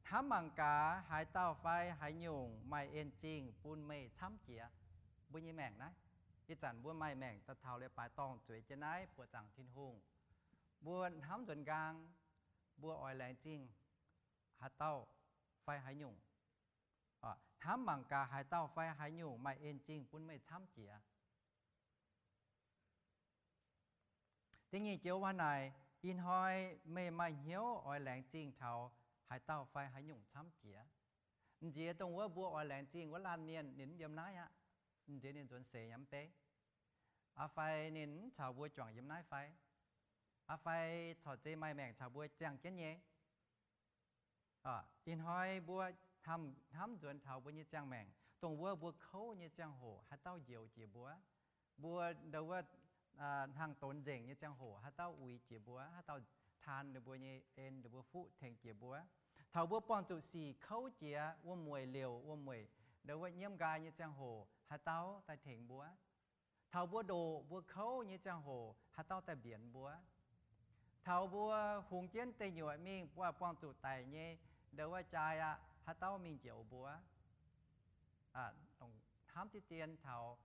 hnamv mangc gaax haaix dauh fai haaix nyungc maaih en zingh bun meih camv jiex mbuo nyei maengc naaiv. Ih zanc mbuo maaih maengc daaih taux leiz-baaix dorngh zueiz jienv naaiv buoqc zaangc Tin-Hungh. Mbuo hnamv nzuonx nqaang, mbuo oix laengz zingh haaix dauh fai haaix nyungc. Hnamv mangc gaax haaix dauh fai haaix nyungc maaih en zingh bun meih camv jiex. Da'nyeic joux waac naaic, ih hnoi meih maaih hnyouv oix laengz zingh taux haaix dauh fai haaix nyungc camv jiex? M'nziex dongh wuov mbuo oix laengz zingh wuov laanh mienh ninh mv yiem naaiv aqv. M'nziex ninh nzuonx seix yaac mv bei. Aa fai ninh mv caux mbuo juangc yiem naaiv fai? Aa fai corc zeiz maaih maengc caux mbuo ziangh jienv nyei? Ih hnoi mbuo hnamv nzuonx taux mbuo nyei ziangh maengc, dongh wuov mbuo kouv nyei ziangh hoc haaix dauh njoux jiex mbuo? Mbuo ndau wuov hnangv donx nzengc nyei ziangh hoc haaix dauh uix jiex mbuo? Haaix dauh taan ninh mbuo nyei en, ninh mbuo fuqv tengx jiex mbuo? Taux mbuo buangh zuqc sic kouv jiex, wuom-mueic liouc, wuom-mueic ndau wuov nyiemv nqaai nyei ziangh hoc haaix dauh daaih tengx mbuo? Taux mbuo ndoqc mbuo kouv nyei ziangh hoc haaix dauh daaih mbienx mbuo? Taux mbuo hungx jienv deic nyuoqc mingh buangh zuqc daic nyei ndau wuov jai aqv, haaix dauh mingh njoux mbuo? Hnamv diqv dien taux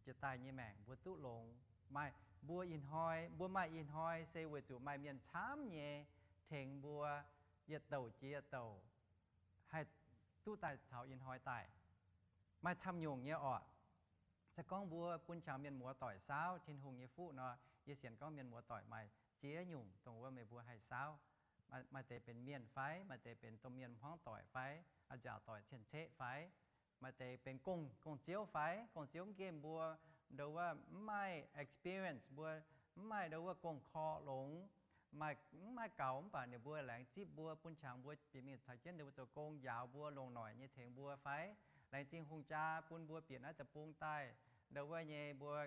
jiex daaih nyei maengc mbuo duqv longx. Maaih mbuo ih hnoi, mbuo maaih ih hnoi se weic zuqc maaih mienh camv nyei tengx mbuo yietc douc jiex yietc douc haih duqv daaih taux ih hnoi daaih. Maaih camv nyungc nyei orqc. Se gorngv mbuo bun qangx mienh muoz-doic saauv Tin-Hungh nyei fuqv nor, yie sienx gorngv mienh muoz-doic maaih ziex nyungc dongh wuov meih mbuo haih saauv. Maaih deix benx mienh fai, maaih deix benx domh mienh hmuangv doic fai, a'nziaauc doic cien-ceqv fai, maaih deix benx gong, gong-ziouv fai, gong-ziouv nqemh mbuo ndau wuov mv maaih experience, mbuo mv maaih ndau wuov gong-korv longx, mv maaih gaux, mv baac ninh mbuo laengz zipv mbuo, bun qangx mbuo bieqc mingh caux jienv ninh mbuo zoux gong, njaaux mbuo, longc noic nyei tengx mbuo fai, laengz zingh hungh jaa bun mbuo bieqc naaiv deic-bung daaih ndau wuov nyei mbuo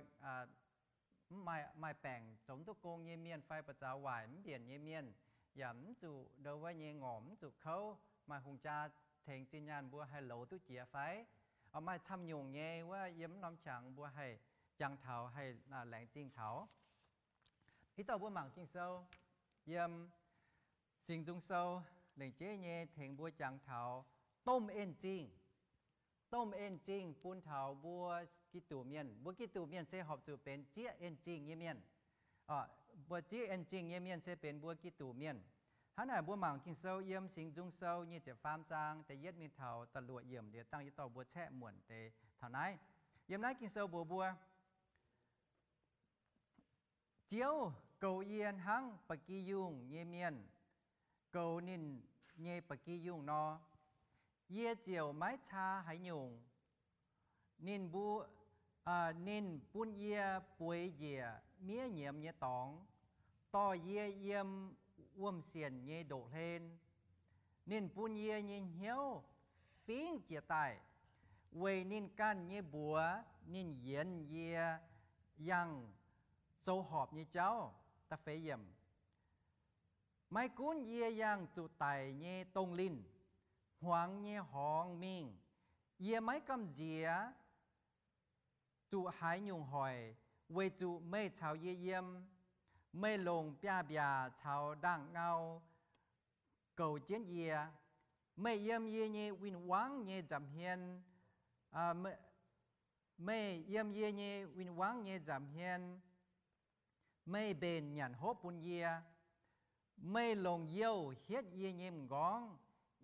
mv maaih, maaih baengc zoux mv duqv gong nyei mienh fai buoz-zaux waaic mv mbienc nyei mienh, yaac mv zuqc ndau wuov nyei ngorc mv zuqc kouv, maaih hungh jaa tengx zinh nyaanh mbuo haih louz duqv jiex fai? Maaih camv nyungc nyei wuov yiem mv norm qangx mbuo haih jangx taux, haih laengz zingh taux. Ih dauh mbuo mangc Ging-Sou, yiem Singx Nzung Sou lengc jeiv nyei tengx mbuo jangx taux domh en zingh. Domh en zingh bun taux mbuo Giduc Mienh. Mbuo Giduc Mienh se horpc zuqc benx zieqv en zingh nyei mienh. Mbuo zieqv en zingh nyei mienh se benx mbuo Giduc Mienh. Hnangv naaic mbuo mangc Ging-Sou yiem Singx Nzung Sou nyic ziepc faam zaang da'yietv mingh taux da'luoqc yiemc liuz dangh yie dorh mbuo caeqv muonc deix taux naaiv. Yiem naaiv Ging-Sou mbuox mbuo, Ziouv goux yie hnangv ba'gi yungh nyei mienh goux ninh nyei ba'gi yungh nor, yie ziouc maiv caa haaix nyungc. Ninh mbu, ninh bun yie bueix njiec miev nyiemz nyei dorngx, dorh yie yiem wuom sienc nyei ndoqv-hlen. Ninh bun yie nyei hnyouv fingv jiez daaih. Weic ninh ganh nyei mbuox ninh yienz yie yangh zoux horpc nyei jauv. Da'feix yiemc. Maiv gunv yie yangh zuqc daic nyei dongh linh, hmuangx nyei horngz mingh, yie maiv gamh nziex zuqc haaix nyungc hoic, weic zuqc meih caux yie yiem. Meih longc biaav-mbiaac caux ndaangh ngau goux jienv yie. Meih yiem yie nyei win-wangv nyei nza'hmien, meih yiem yie nyei win-wangv nyei nza'hmien. Meih mbenc nyanc hopv bun yie. Meih longc youh hietv yie nyei m'nqorngv,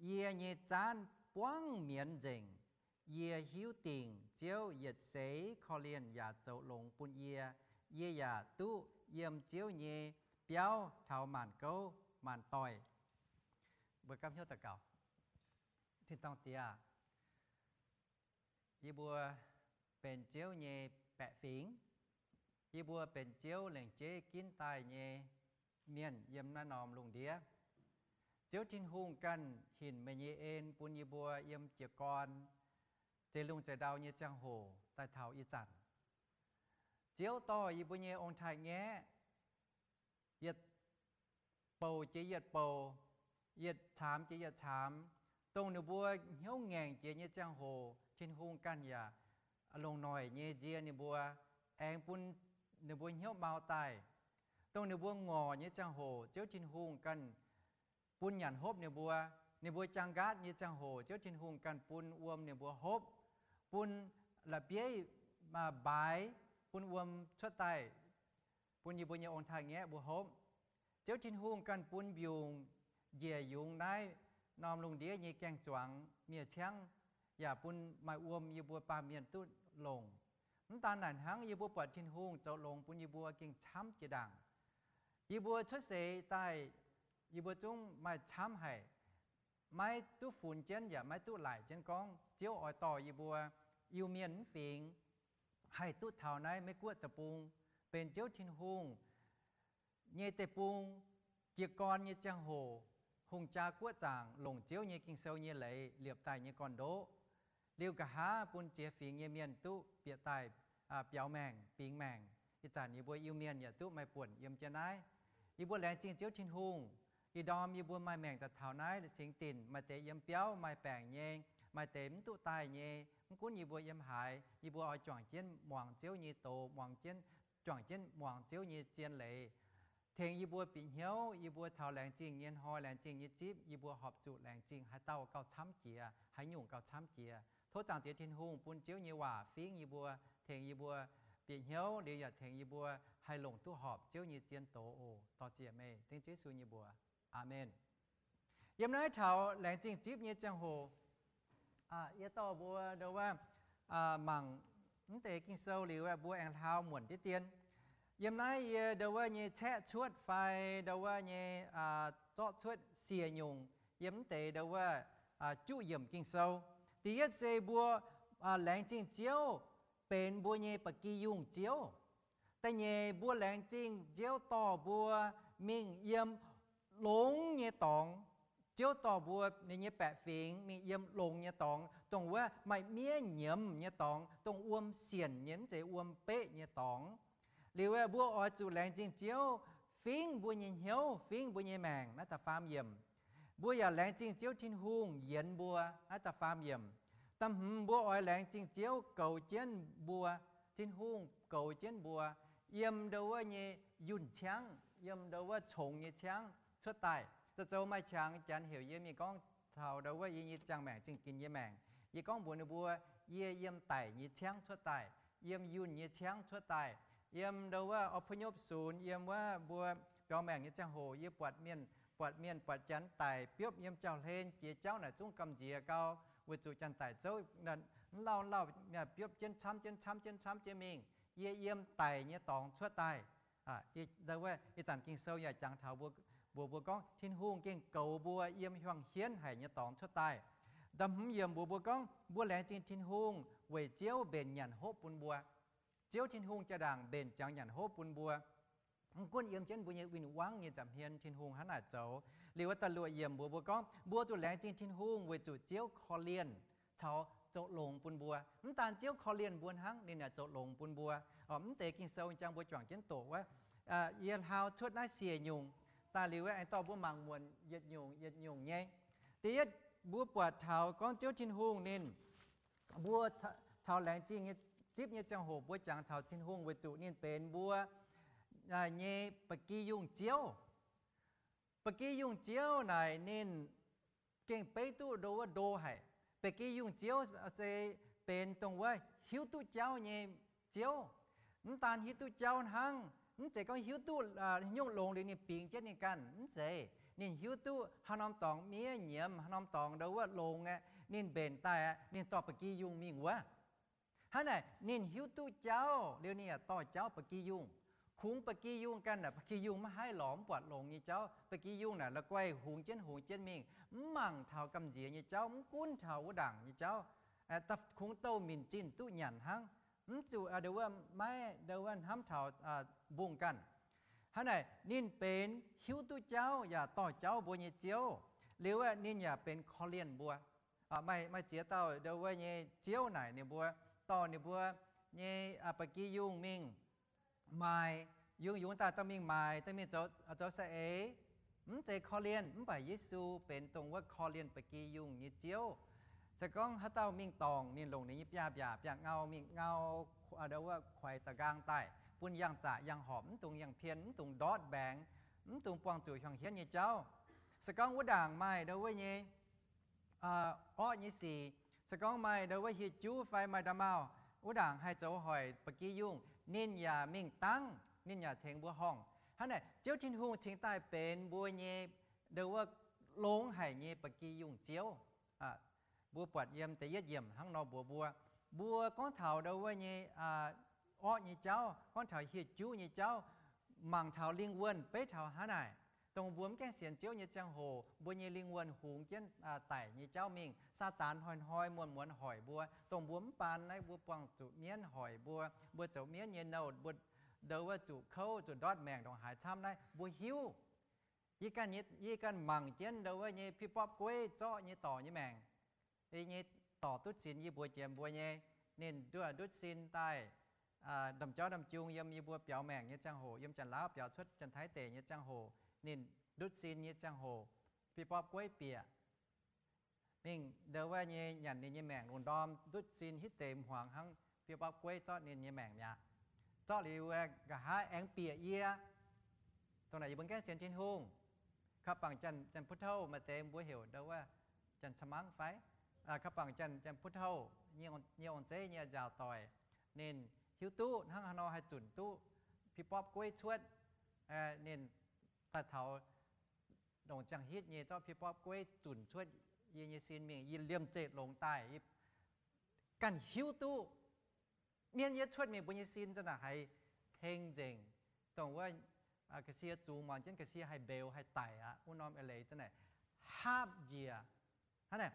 yie nyei zaanv buangv mienz nzengc. Yie hiuv dingc Ziouv yietc seix korv-lienh yaac zoux longx bun yie. Yie yaac duqv yiem Ziouv nyei biauv taux maanc gouv maanc doic. Mbuo gapv hnyouv daux gaux. Tin-dorngh Diex, yie mbuo benx Ziouv nyei baeqc fingx. Yie mbuo benx Ziouv lengc jeiv ginv daaih nyei mienh yiem naaiv norm lungh ndiev. Ziouv Tin-Hungh ganh hinc meih nyei en bun yie mbuo yiem jiez gorn zeix lungh zeix ndau nyei ziangh hoc daaih taux ih zanc. Ziouv dorh yie mbuo nyei ong-taaix-ngaeqv yietc bouc jiex yietc bouc, yietc caamx jiex yietc caamx, dongh ninh mbuo hnyouv ngaengc jiex nyei ziangh hoc Tin-Hungh ganh yaac longc noic nyei nzie ninh mbuo, aengx bun ninh mbuo hnyouv mau daaih. Dongh ninh mbuo ngorc nyei ziangh hoc Ziouv Tin-Hungh ganh bun nyanc hopv ninh mbuo. Ninh mbuo jaang nqaatv nyei ziangh hoc Ziouv Tin-Hungh ganh bun wuom ninh mbuo hopv, bun la'bieiv mbaaix, bun wuom cuotv daaih, bun yie mbuo nyei ong-taaix-ngaeqv mbuo hopv. Ziouv Tin-Hungh ganh bun mbiungc njiec yungz naaiv norm lungh ndiev nyei gaeng-zuangx miev-ciangv, yaac bun maaih wuom yie mbuo baamh mienh duqv longc. Mv daan naaic hnangv, yie mbuo buatc Tin-Hungh zoux longx bun yie mbuo gengh camv jiex ndaangc. Yie mbuo cuotv seix daaih, yie mbuo zungv maaih camv haic, maiv duqv funx jienv yaac maiv duqv laaic jienv gorngv Ziouv oix dorh yie mbuo Iu-Mienh mv fingx haih duqv taux naaiv Meiv-Guoqv deic-bung, benx Ziouv Tin-Hungh nyei deic-bung, jiez gorn nyei ziangh hoc, hungh jaa guoqv zaangc longc Ziouv nyei Ging-Sou nyei leiz liepc daaih nyei gorn-ndoqv. Liuz nqa'haav bun ziex fingx nyei mienh duqv bieqc daaih biaux maengc, bingx maengc. Ih zanc yie mbuo Iu-Mienh yaac duqv maaih buonc yiem jienv naaiv. Yie mbuo laengz zingh Ziouv Tin-Hungh, ih ndorm yie mbuo maaih maengc daaih taux naaiv singx dinc, maaih deix yiem biauv maaih baengc nyei, maaih deix mv duqv daaih nyei. Mv gunv yie mbuo yiem haaix, yie mbuo oix juangc jienv muangx Ziouv nyei doz, muangx jienv, juangc jienv muangx Ziouv nyei zien leiz, tengx yie mbuo bieqc hnyouv. Yie mbuo taux laengz zingh nyei hnoi, laengz zingh nyei zipv, yie mbuo horpc zuqc laengz zingh haaix dauh gauh camv jiex, haaix nyungc gauh camv jiex. Tov Zaangc Diex Tin-Hungh bun Ziouv nyei waac fingv yie mbuo, tengx yie mbuo bieqc hnyouv liuz yaac tengx yie mbuo haih longc duqv horpc Ziouv nyei zien doz oc. Dorh ziec meih dengv Yesu nyei mbuox. Aamen. Yiem naaiv taux laengz zingh zipv nyei ziangh hoc, yie dorh mbuo ndo wuov mangc mv deix Ging-Sou liuz, mbuo aengx hlaau muonc diqv dien. Yiem naaiv yie ndo wuov nyei caeqv cuotv fai ndo wuov nyei zorqv cuotv siec nyungc yiem mv deix ndo wuov juqv yiemc Ging-Sou. Da'yietv se mbuo laengz zingh Ziouv benx mbuo nyei ba'gi yungh Ziouv. Da'nyeic, mbuo laengz zingh Ziouv dorh mbuo mingh yiem longx nyei dorngx. Ziouv dorh mbuo, ninh nyei baeqc fingx, mingh yiem longx nyei dorngx, dongh wuov maaih miev nyiemz nyei dorngx, dongh wuom sienc nyei, mv zeiz wuom beqv nyei dorngx. Liuz mbuo oix zuqc laengz zingh Ziouv fingv mbuo nyei hnyouv, fingv mbuo nyei maengc. Naaiv da'faam yiemc. Mbuo yaac laengz zingh Ziouv Tin-Hungh yienx mbuo. Naaiv da'faam yiemc. Da'hmz, mbuo oix laengz zingh Ziouv goux jienv mbuo. Tin-Hungh goux jienv mbuo yiem ndo wuov nyei yunh ciangv, yiem ndo wuov congx nyei ciangv cuotv daaih. Zoux zoux maaih qangx Janx heuc yie mingh gorngv taux ndo wuov yie nyei ziangh maengc, zingh ginx nyei maengc. Yie gorngv mbuox ninh mbuo, yie yiem daic nyei ciangv cuotv daaih, yiem yunh nyei ciangv cuotv daaih, yiem ndo wuov อพยพศูนย์, yiem wuov mbuo biaux maengc nyei ziangh hoc, yie buatc mienh, buatc mienh, buatc Janx daic biopv yiem jauv-hlen, jiex jauv naaic zungv gamh nziex gau, weic zuqc janx-daic zouv mv lauh lauh biopv jienv camv jienv camv jienv camv jienv mingh. Yie yiem daic nyei dorngx cuotv daaih. Ih zanc Ging-Sou yaac jangx taux mbuox mbuo gorngv Tin-Hungh gengh goux mbuo yiem hiuang hienv haic nyei dorngx cuotv daaih. Da'hmz yiemc mbuox mbuo gorngv mbuo laengz zingh Tin-Hungh weic Ziouv mbenc nyanc hopv bun mbuo. Ziouv Tin-Hungh jaa-ndaangc mbenc jangx nyanc hopv bun mbuo. Mv gunv yiem jienv mbuo nyei win-wangv nyei nza'hmien Tin-Hungh hnangv naaic zoux. Liuz wuov da'luoqc yiemc mbuox mbuo gorngv mbuo zuqc laengz zingh Tin-Hungh weic zuqc Ziouv korv-lienh caux zoux longx bun mbuo. Mv daan Ziouv korv-lienh mbuo hnangv, ninh yaac zoux longx bun mbuo. Mv deix Ging-Sou jang mbuo juangc jienv doqc wuov, yie hlaau cuotv naaiv siec nyungc daaih liuz wuov aengx dorh mbuo mangc muonc yietc nyungc yietc nyungc nyei. Da'yietv, mbuo buatc taux gorngv Ziouv Tin-Hungh ninh, mbuo taux laengz zingh nyei zipv nyei ziangh hoc mbuo jangx taux Tin-Hungh weic zuqc ninh benx mbuo nyei ba'gi yungh Ziouv. Ba'gi yungh Ziouv naaic ninh gengh beiv duqv ndo wuov ndo haic. Ba'gi yungh Ziouv se benx dongh wuov hiuv duqv jauv nyei Ziouv. Mv daan hiuv duqv jauv hnangv, mv zeiz gorngv hiuv duqv nyungc longx liuz ninh bingx jienv ninh ganh, mv zeiz. Ninh hiuv duqv haaix norm dorngx miev nyiemz, haaix norm dorngx ndo wuov longx aeqv, ninh mbenc daaih aeqv, ninh dorh ba'gi yungh mingh wuov. Hnangv naaic ninh hiuv duqv jauv liuz, ninh yaac dorh jauv ba'gi yungh. Kungx ba'gi yungh ganh naaic, ba'gi yungh maiv haih lorz mv buatc longx nyei jauv. Ba'gi yungh naaic la'guaih hungx jienv hungx jienv mingh, mv mangc taux gamh nziex nyei jauv, mv gunv taux wuov ndaangc nyei jauv. Kungx douh minc zinh duqv nyanc hnangv, mv zuqc ndo wuov maiv ndo wuov hnamv taux mbungh ganh. Hnangv naaic ninh benx hiuv duqv jauv yaac dorh jauv mbuo nyei Ziouv. Liuz aeqv, ninh yaac benx korv-lienh mbuo. Maaih ziex dauh ndo wuov nyei ziouv naaic ninh mbuo, dorh ninh mbuo nyei ba'gi yungh mingh maaiz, yungz yungz daaih dorh mingh maaiz, dorh mingh zoux saeng-eix. Mv zeiz korv-lienh, mv baac Yesu benx dongh wuov korv-lienh ba'gi yungh nyei Ziouv. Se gorngv haaix dauh mingh dorngc, ninh longc ninh nyei biaav-mbiaac biaav-ngau mingh ngau ndo wuov kuaix da'nqaang daaih bun yangh zaqc yangh horpc, mv dungx yangh pien, mv dungx ndortv mbaengx, mv dungx buangh zuqc hiuang hienv nyei jauv. Se gorngv wuov ndaangc maaih ndo wuov nyei orqv nyei sic, se gorngv maaih ndo wuov hieh juv fai maaih nda'maauh, wuov ndaangc haih zoux hoic ba'gi yungh, ninh yaac mingh dangv, ninh yaac tengx mbuo horngh. Hnangv naaic Ziouv Tin-Hungh cingx daaih benx mbuo nyei ndo wuov longx haic nyei ba'gi yungh Ziouv. Mbuo buatc yiem da'yietv yiemc hnangv nor mbuox mbuo, mbuo gorngv taux ndo wuov nyei orqv nyei jauv, gorngv taux hieh juv nyei jauv, mangc taux lingh wuonh beiv taux hnangv naaic. Dongh mbuo mv gaengh sienx Ziouv nyei ziangh hoc, mbuo nyei lingh wuonh hungx jienv daic nyei jauv mingh. Saadaan hnoi-hnoi muonz-muonz hoic mbuo, dongh mbuo mv baan naaiv mbuo buangh zuqc mienv hoic mbuo, mbuo zoux mienv nyei nouh, mbuo ndo wuov zuqc kouv, zuqc ndortv maengc ndongc haaix camv naaiv mbuo hiuv. Yie ganh mangc jienv ndo wuov nyei piv-borpv gueiv zorqv nyei dorc nyei maengc, nyei dorc ndutv sin, yie mbuox jiex mbuo nyei, ninh ndutv sin daaih, ndamv jauv ndamv jung yiem yie mbuo biaux maengc nyei ziangh hoc, yiem Janx-Laauv biaux cuotv Janx-Taiv deic nyei ziangh hoc, ninh ndutv sin nyei ziangh hoc, piv-borpv gueiv bieqc mingh ndo wuov nyei nyanc ninh nyei maengc lungh ndorm, ndutv sin hitv deix hmuangx hnangv, piv-borpv gueiv zorqv ninh nyei maengc mi'aqv. Zorqv liuz wuov nqa'haav aengx bieqc yie. Dongh naaic yie mbuo gaengh sienx Tin-Hungh. Kaux bangc Janx-Puv Touv maaih deix mbuo heuc ndo wuov Janx-Camangv fai, kaux bangc Janx-Puv Touv nyei ong-zeiv nyei nzaaux doic, ninh hiuv duqv hnangv haaix nor haih zunc duqv piv-borpv gueiv cuotv. Ninh daaih taux longc ziangh hitv nyei zorqv piv-borpv gueiv zunc cuotv yie nyei sin mingh, yie liemh zeih longx daaih, ganh hiuv duqv mienv yietv cuotv mingh mbuo nyei sin za'naaic haiz heng nzengc. Dongh wuov ga'sie zungx muangx jienv ga'sie haih mbeux haih daic aqv. Wuov norm eix leiz za'naaic haapv njiec. Hnangv naaic,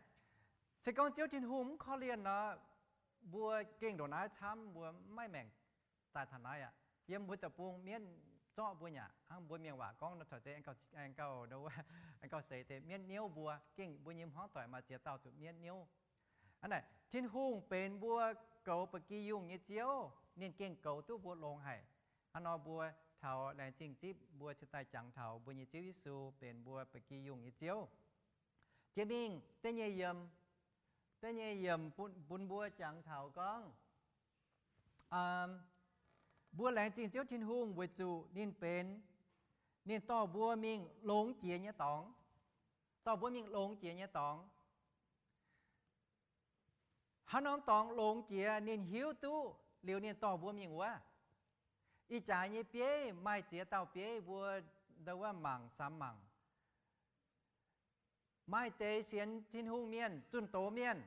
se gorngv Ziouv Tin-Hungh mv korv-lienh nor, mbuo gengh ndongc naaiv camv, mbuo maiv maengc daaih taux naaiv aqv. Yiem mbuo deic-bung mienv zorqv mbuo nyaqc hnangv mbuo mienh waac gorngv nor, caux zeiz aengx gauh, aengx gauh seix deix mienv niouv mbuo. Gengh mbuo nyei hmuangv doic maaih ziex dauh zuqc mienv niouv. Hnangv naaic, Tin-Hungh benx mbuo goux ba'gi yungh nyei Ziouv, ninh gengh goux duqv mbuo longx haic. Hnangv nor mbuo taux laengz zingh zipv mbuo cingx daaih jangx taux mbuo nyei Ziouv Yesu benx mbuo ba'gi yungh nyei Ziouv. Jiex mingh da'nyeic yiemc, da'nyeic yiemc bun, bun mbuo jangx taux gorngv, mbuo laengz zingh Ziouv Tin-Hungh weic zuqc ninh benx, ninh dorh mbuo mingh longx jiex nyei dorngx. Dorh mbuo mingh longx jiex nyei dorngx. Haaix norm dorngx longx jiex ninh hiuv duqv liuz ninh dorh mbuo mingh wuov. Ih jaax nyei bieiv maaih ziex dauh bieiv mbuo ndo wuov mangc samx mangc. Maaih deix sienx Tin-Hungh mienh, zunh doz mienh,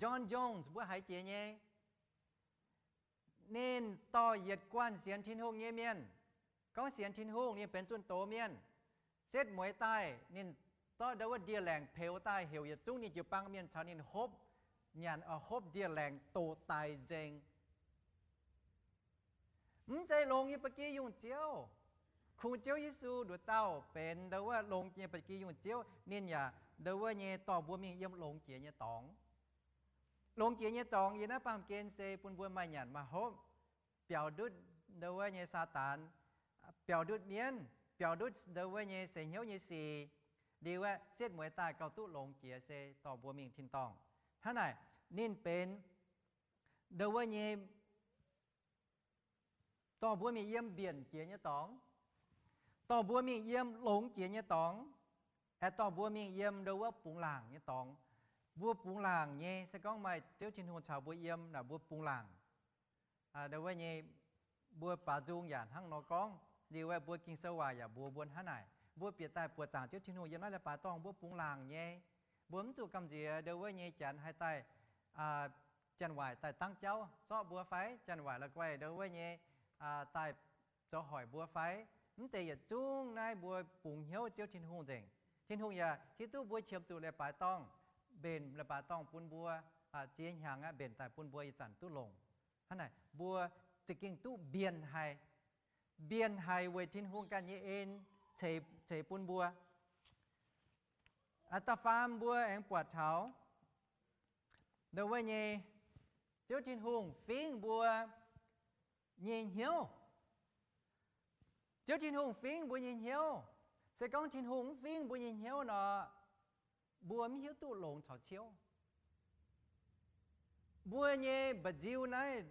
John Jones mbuo haiz jiex nyei. Ninh dorh yietc guanh sienx Tin-Hungh nyei mienh. Gorngv sienx Tin-Hungh ninh benx zunh doz mienh. Setv mueiz daaih ninh zorqv ndo wuov ndie-laengc peux daaih heuc yietc zungv ninh jiu-baang mienh caux ninh hopv, nyanc hopv ndie-laengc doqc daic nzengc. Mv zeiz longx nyei ba'gi yungh Ziouv. Kungx Ziouv Yesu nduqc dauh benx ndo wuov longx nyei ba'gi yungh Ziouv, ninh yaac ndo wuov nyei dorh mbuo mingh yiem longx jiex nyei dorngx. Longx jiex nyei dorngx yiem naaiv baamh gen se bun mbuo maaih nyanc maaih hopv, biaux ndutv ndo wuov nyei Saadaan, biaux ndutv mienv, biaux ndutv ndo wuov nyei seix hnyouv nyei sic. Liuz aeqv, setv mueiz daaih gauh duqv longx jiex se dorh mbuo mingh tin-dorngh. Hnangv naaic, ninh benx ndo wuov nyei dorh mbuo mingh yiem mbienc jiex nyei dorngx, dorh mbuo mingh yiem longx jiex nyei dorngx, aeqv, dorh mbuo mingh yiem ndo wuov bungx laangc nyei dorngx. Mbuo bungx laangc nyei, se gorngv maaih Ziouv Tin-Hungh caux mbuo yiem naaic mbuo bungx laangc. Ndo wuov nyei, mbuo baaux nzung yaac hnangv nor gorngv. Liuz aeqv, mbuo Ging-Sou waac yaac mbuox mbuo hnangv naaic. Mbuo bieqc daaih buoqc zaangc Ziouv Tin-Hungh yiem naaiv leiz-baaix dorngh mbuo bungx laangc nyei. Mbuo mv zuqc gamh nziex ndo wuov nyei janx haih daaih, ah, janx-waaic daaih dangv jauv zorqv mbuo fai janx-waaic la'guaih ndo wuov nyei, ah, daaih zoux hoic mbuo fai. Mv deix yietc zungv naaiv mbuo bungx hnyouv Ziouv Tin-Hungh nzengc. Tin-Hungh yaac hiuv duqv mbuo qiemx zuqc leiz-baaix dorngh, mbenc leiz-baaix dorngh bun mbuo, ah, ziex hnyangx aqv, mbenc daaih bun mbuo ih zanc duqv longc. Hnangv naaic mbuo za'gengh duqv mbienc haic. Mbienc haic weic Tin-Hungh ganh nyei en ceix, ceix bun mbuo. Aa, da'faam mbuo aengx buatc taux ndo wuov nyei, Ziouv Tin-Hungh fingv mbuo nyei hnyouv. Ziouv Tin-Hungh fingv mbuo nyei hnyouv. Se gorngv Tin-Hungh mv fingv mbuo nyei hnyouv nor, mbuo mv hiuv duqv longx caux Ziouv. Mbuo nyei mba'nziu naaiv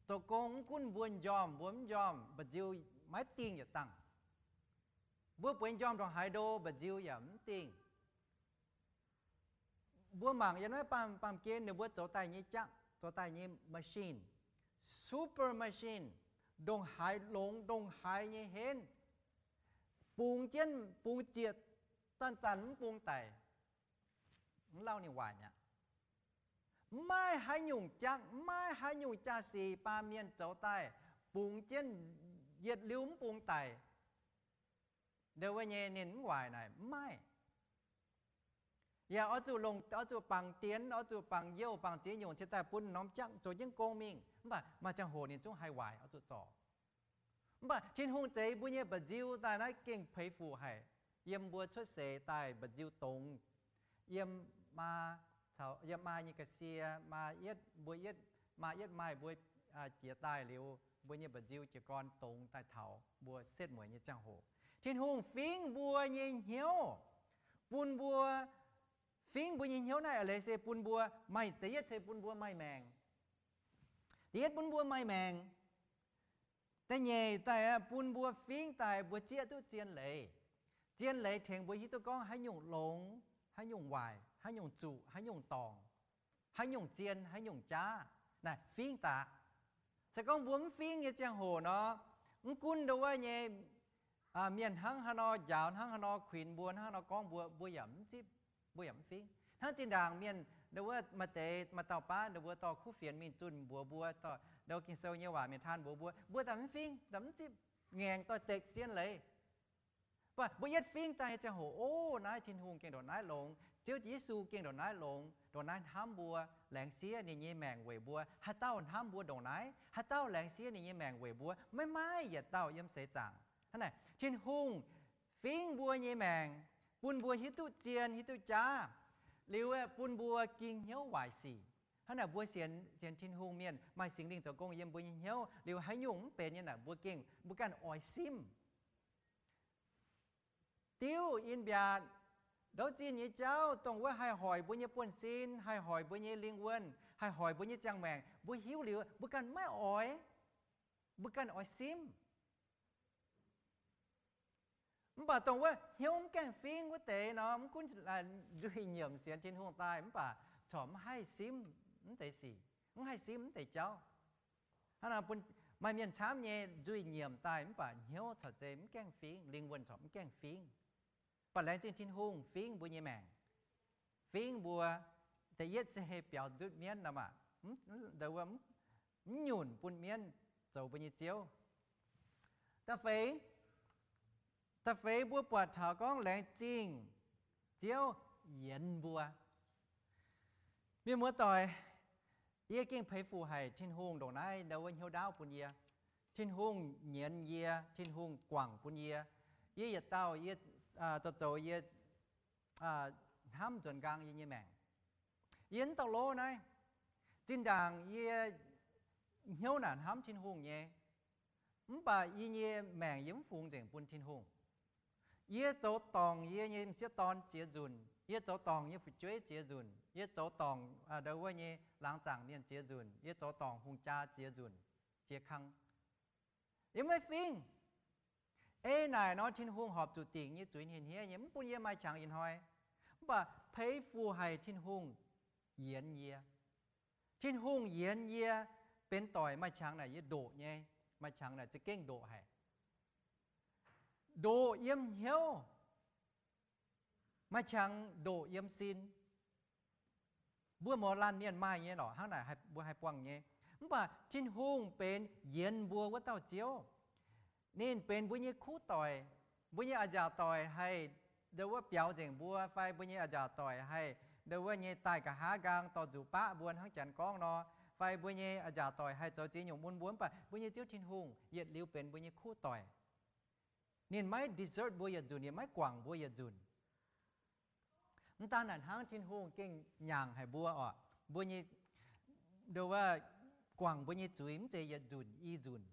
zoux gong mv gunv mbuo njormh mbuo mv njormh, mba'nziu maiv dingh yietc dangh. Mbuo bueix njormh ndongc haaix ndo, mba'nziu yaac mv dingh. Mbuo mangc yiem naaiv baamh, baamh gen ninh mbuo zoux daaih nyei jaqv, zoux daaih nyei machine, super machine, ndongc haaix longx ndongc haaix nyei henv, bungx jienv bungx ziec, zanc-zanc mv bung daic. Mv lauh ninh waaic mi'aqv. Mv maaih haaix nyungc jaqv, mv maaih haaix nyungc jaa-sic baamh mienh zoux daaih bungx jienv yietc liuz mv bung daic. Ndo wuov nyei ninh mv waaic naaic mv maaih. Yaac oix zuqc longc, oix zuqc bangc dienx, oix zuqc bangc youh, bangc ziex nyungc cingx daaih bun norm jaqv zoux jienv gong mingh. Mv baac maaih ziangh hoc ninh zungv haih waaic, oix zuqc zorc. Mv baac Tin-Hungh zeix mbuo nyei mba'nziu daaih naaiv gengh peix fuc haic. Yiem mbuo cuotv seix daaih mba'nziu dongz. Yiem maa caux, yiem maa nyei ga'sie, maa yietv, mbuo yietv, maa yietv maaih mbuo, aa, jiex daaih liuz, mbuo nyei mba'nziu jiez gorn dongz daaih taux mbuo setv mueiz nyei ziangh hoc. Tin-Hungh fingv mbuo nyei hnyouv, bun mbuo, fingv mbuo nyei hnyouv naaiv a'leiz se bun mbuo maaih, da'yietv se bun mbuo maaih maengc. Da'yietv bun mbuo maaih maengc. Da'nyeic daaih aqv, bun mbuo fingv daaih mbuo zieqv duqv zien leiz. Zien leiz tengx mbuo hiuv duqv gorngv haaix nyungc longx, haaix nyungc waaic, haaix nyungc zuqc, haaix nyungc dorngc, haaix nyungc zien, haaix nyungc jaav. Naaiv fingv daaih. Se gorngv mbuo mv fingv nyei ziangh hoc nor, mv gunv ndo wuov nyei, aa, mienh hnangv haaix nor njaaux, hnangv haaix nor kuinx mbuo, hnangv haaix nor gorngv mbuo, mbuo yaac mv zipv, mbuo yaac mv fingv. Hnangv zinh ndaangc mienh ndo wuov maaih deix, maaih dauh baav ndo wuov dorh kuv fienx mingh zunh mbuox mbuo, dorh ndo Ging-Sou nyei waac mingh taan mbuox mbuo, mbuo daaih mv fingv, daaih mv zipv, ngaengc doix-dekc zien leiz. Mv baac mbuo yietv fingv daaih nyei ziangh hoc, o, naaiv Tin-Hungh gengh ndongc naaiv longx, Ziouv Yesu gengh ndongc naaiv longx, ndongc naaiv hnamv mbuo, laengz siev ninh nyei maengc weic mbuo. Haaix dauh hnamv mbuo ndongc naaiv? Haaix dauh laengz siev ninh nyei maengc weic mbuo? Maiv maaih yietc dauh yiem seix zaangc. Hnangv naaic, Tin-Hungh fingv mbuo nyei maengc, bun mbuo hiuv duqv zien, hiuv duqv jaav, liuz bun mbuo ging hnyouv waaic sic. Hnangv naaic mbuo sienx, sienx Tin-Hungh mienh maaih Singx Lingh zoux gong yiem mbuo nyei hnyouv, liuz haaix nyungc mv benx nyei naaic mbuo gengh, mbuo ganh oix simv. Diuv in mbiaatc, ndouv zinh nyei jauv, dongh wuov haih hoic mbuo nyei buonv-sin, haih hoic mbuo nyei lingh wuonh, haih hoic mbuo nyei ziangh maengc, mbuo hiuv liuz mbuo ganh maiv oix, mbuo ganh oix simv. Mv baac dongh wuov hnyouv mv gaengh fingv wuov deix nor, mv gunv nzuih nyiemc sienx Tin-Hungh daaih, mv baac corc mv haih simv mv deix sic, mv haih simv mv deix jauv. Hnangv naaic bun maaih mienh camv nyei nzuih nyiemc daaih, mv baac hnyouv corc zei mv gaengh fingv, lingh wuonh corc mv gaengh fingv. Mv baac laengz zingh Tin-Hungh fingv mbuo nyei maengc, fingv mbuo, da'yietv se biaux ndutv mienv nor maah, mv nyunc bun mienv zoux mbuo nyei ziouv. Da'feix, da'feix mbuo buatc taux gorngv laengz zingh Ziouv yienx mbuo. Mienh muoz-doic, yie gengh peix fuc haic Tin-Hungh ndongc naaiv ndo wuov hnyouv ndaauv bun yie. Tin-Hungh nyienz yie, Tin-Hungh guangc bun yie. Yie yietc dauh yie, zoux zoux yie hnamv nzuonx nqaang yie nyei maengc. Yie mv dauh lov naaiv. Zinh ndaangc yie hnyouv naaic hnamv Tin-Hungh nyei, mv baac yie nyei maengc yie mv fungx nzengc bun Tin-Hungh. Yie zoux dorngc yie nyei m'sieqv dorn ziex nzunc, yie zoux dorngc yie nyei fu'jueiv ziex nzunc, yie zoux dorngc ndo wuov nyei laangz zaangc mienh ziex nzunc, yie zoux dorngc hungh jaa ziex nzunc, ziex kang. Yie maiv fingv. Ei naaic nor Tin-Hungh horpc zuqc dingc nyei zuiz hniev-hniev nyei, mv bun yie maaih qangx ih hnoi. Mv baac peix fuc haic Tin-Hungh yienx yie. Tin-Hungh yienx yie benx doic, maaih qangx naaic yie ndoqc nyei, maaih qangx naaic za'gengh ndoqc haic. ndoqc yiem hnyouv, maaih qangx ndoqc yiem sin. Mbuo mouz laanh mienh maaih nyei lorqc, hnangv naaic mbuo haih buangh nyei. Mv baac Tin-Hungh benx yienx mbuo wuov dauh Ziouv. Ninh benx mbuo nyei kuv doic. Mbuo nyei a'nziaauc doic haih ndo wuov biaux nzengc mbuo, fai mbuo nyei a'nziaauc doic haih ndo wuov nyei daaih nqa'haav nqaang dorh nzuqc baqv mbuo hnangv janx gorngv nor, fai mbuo nyei a'nziaauc doic haih zoux ziex nyungc mun mbuo, mv baac mbuo nyei Ziouv Tin-Hungh yietc liuz benx mbuo nyei kuv doic. Ninh maiv desert mbuo yietc nzunc, ninh maiv guangc mbuo yietc nzunc. Mv daan naaic hnangv, Tin-Hungh gengh nyaangc haic mbuo oc. Mbuo nyei, ndo wuov, guangc mbuo nyei zuiz mv zeiz yietc nzunc i nzunc.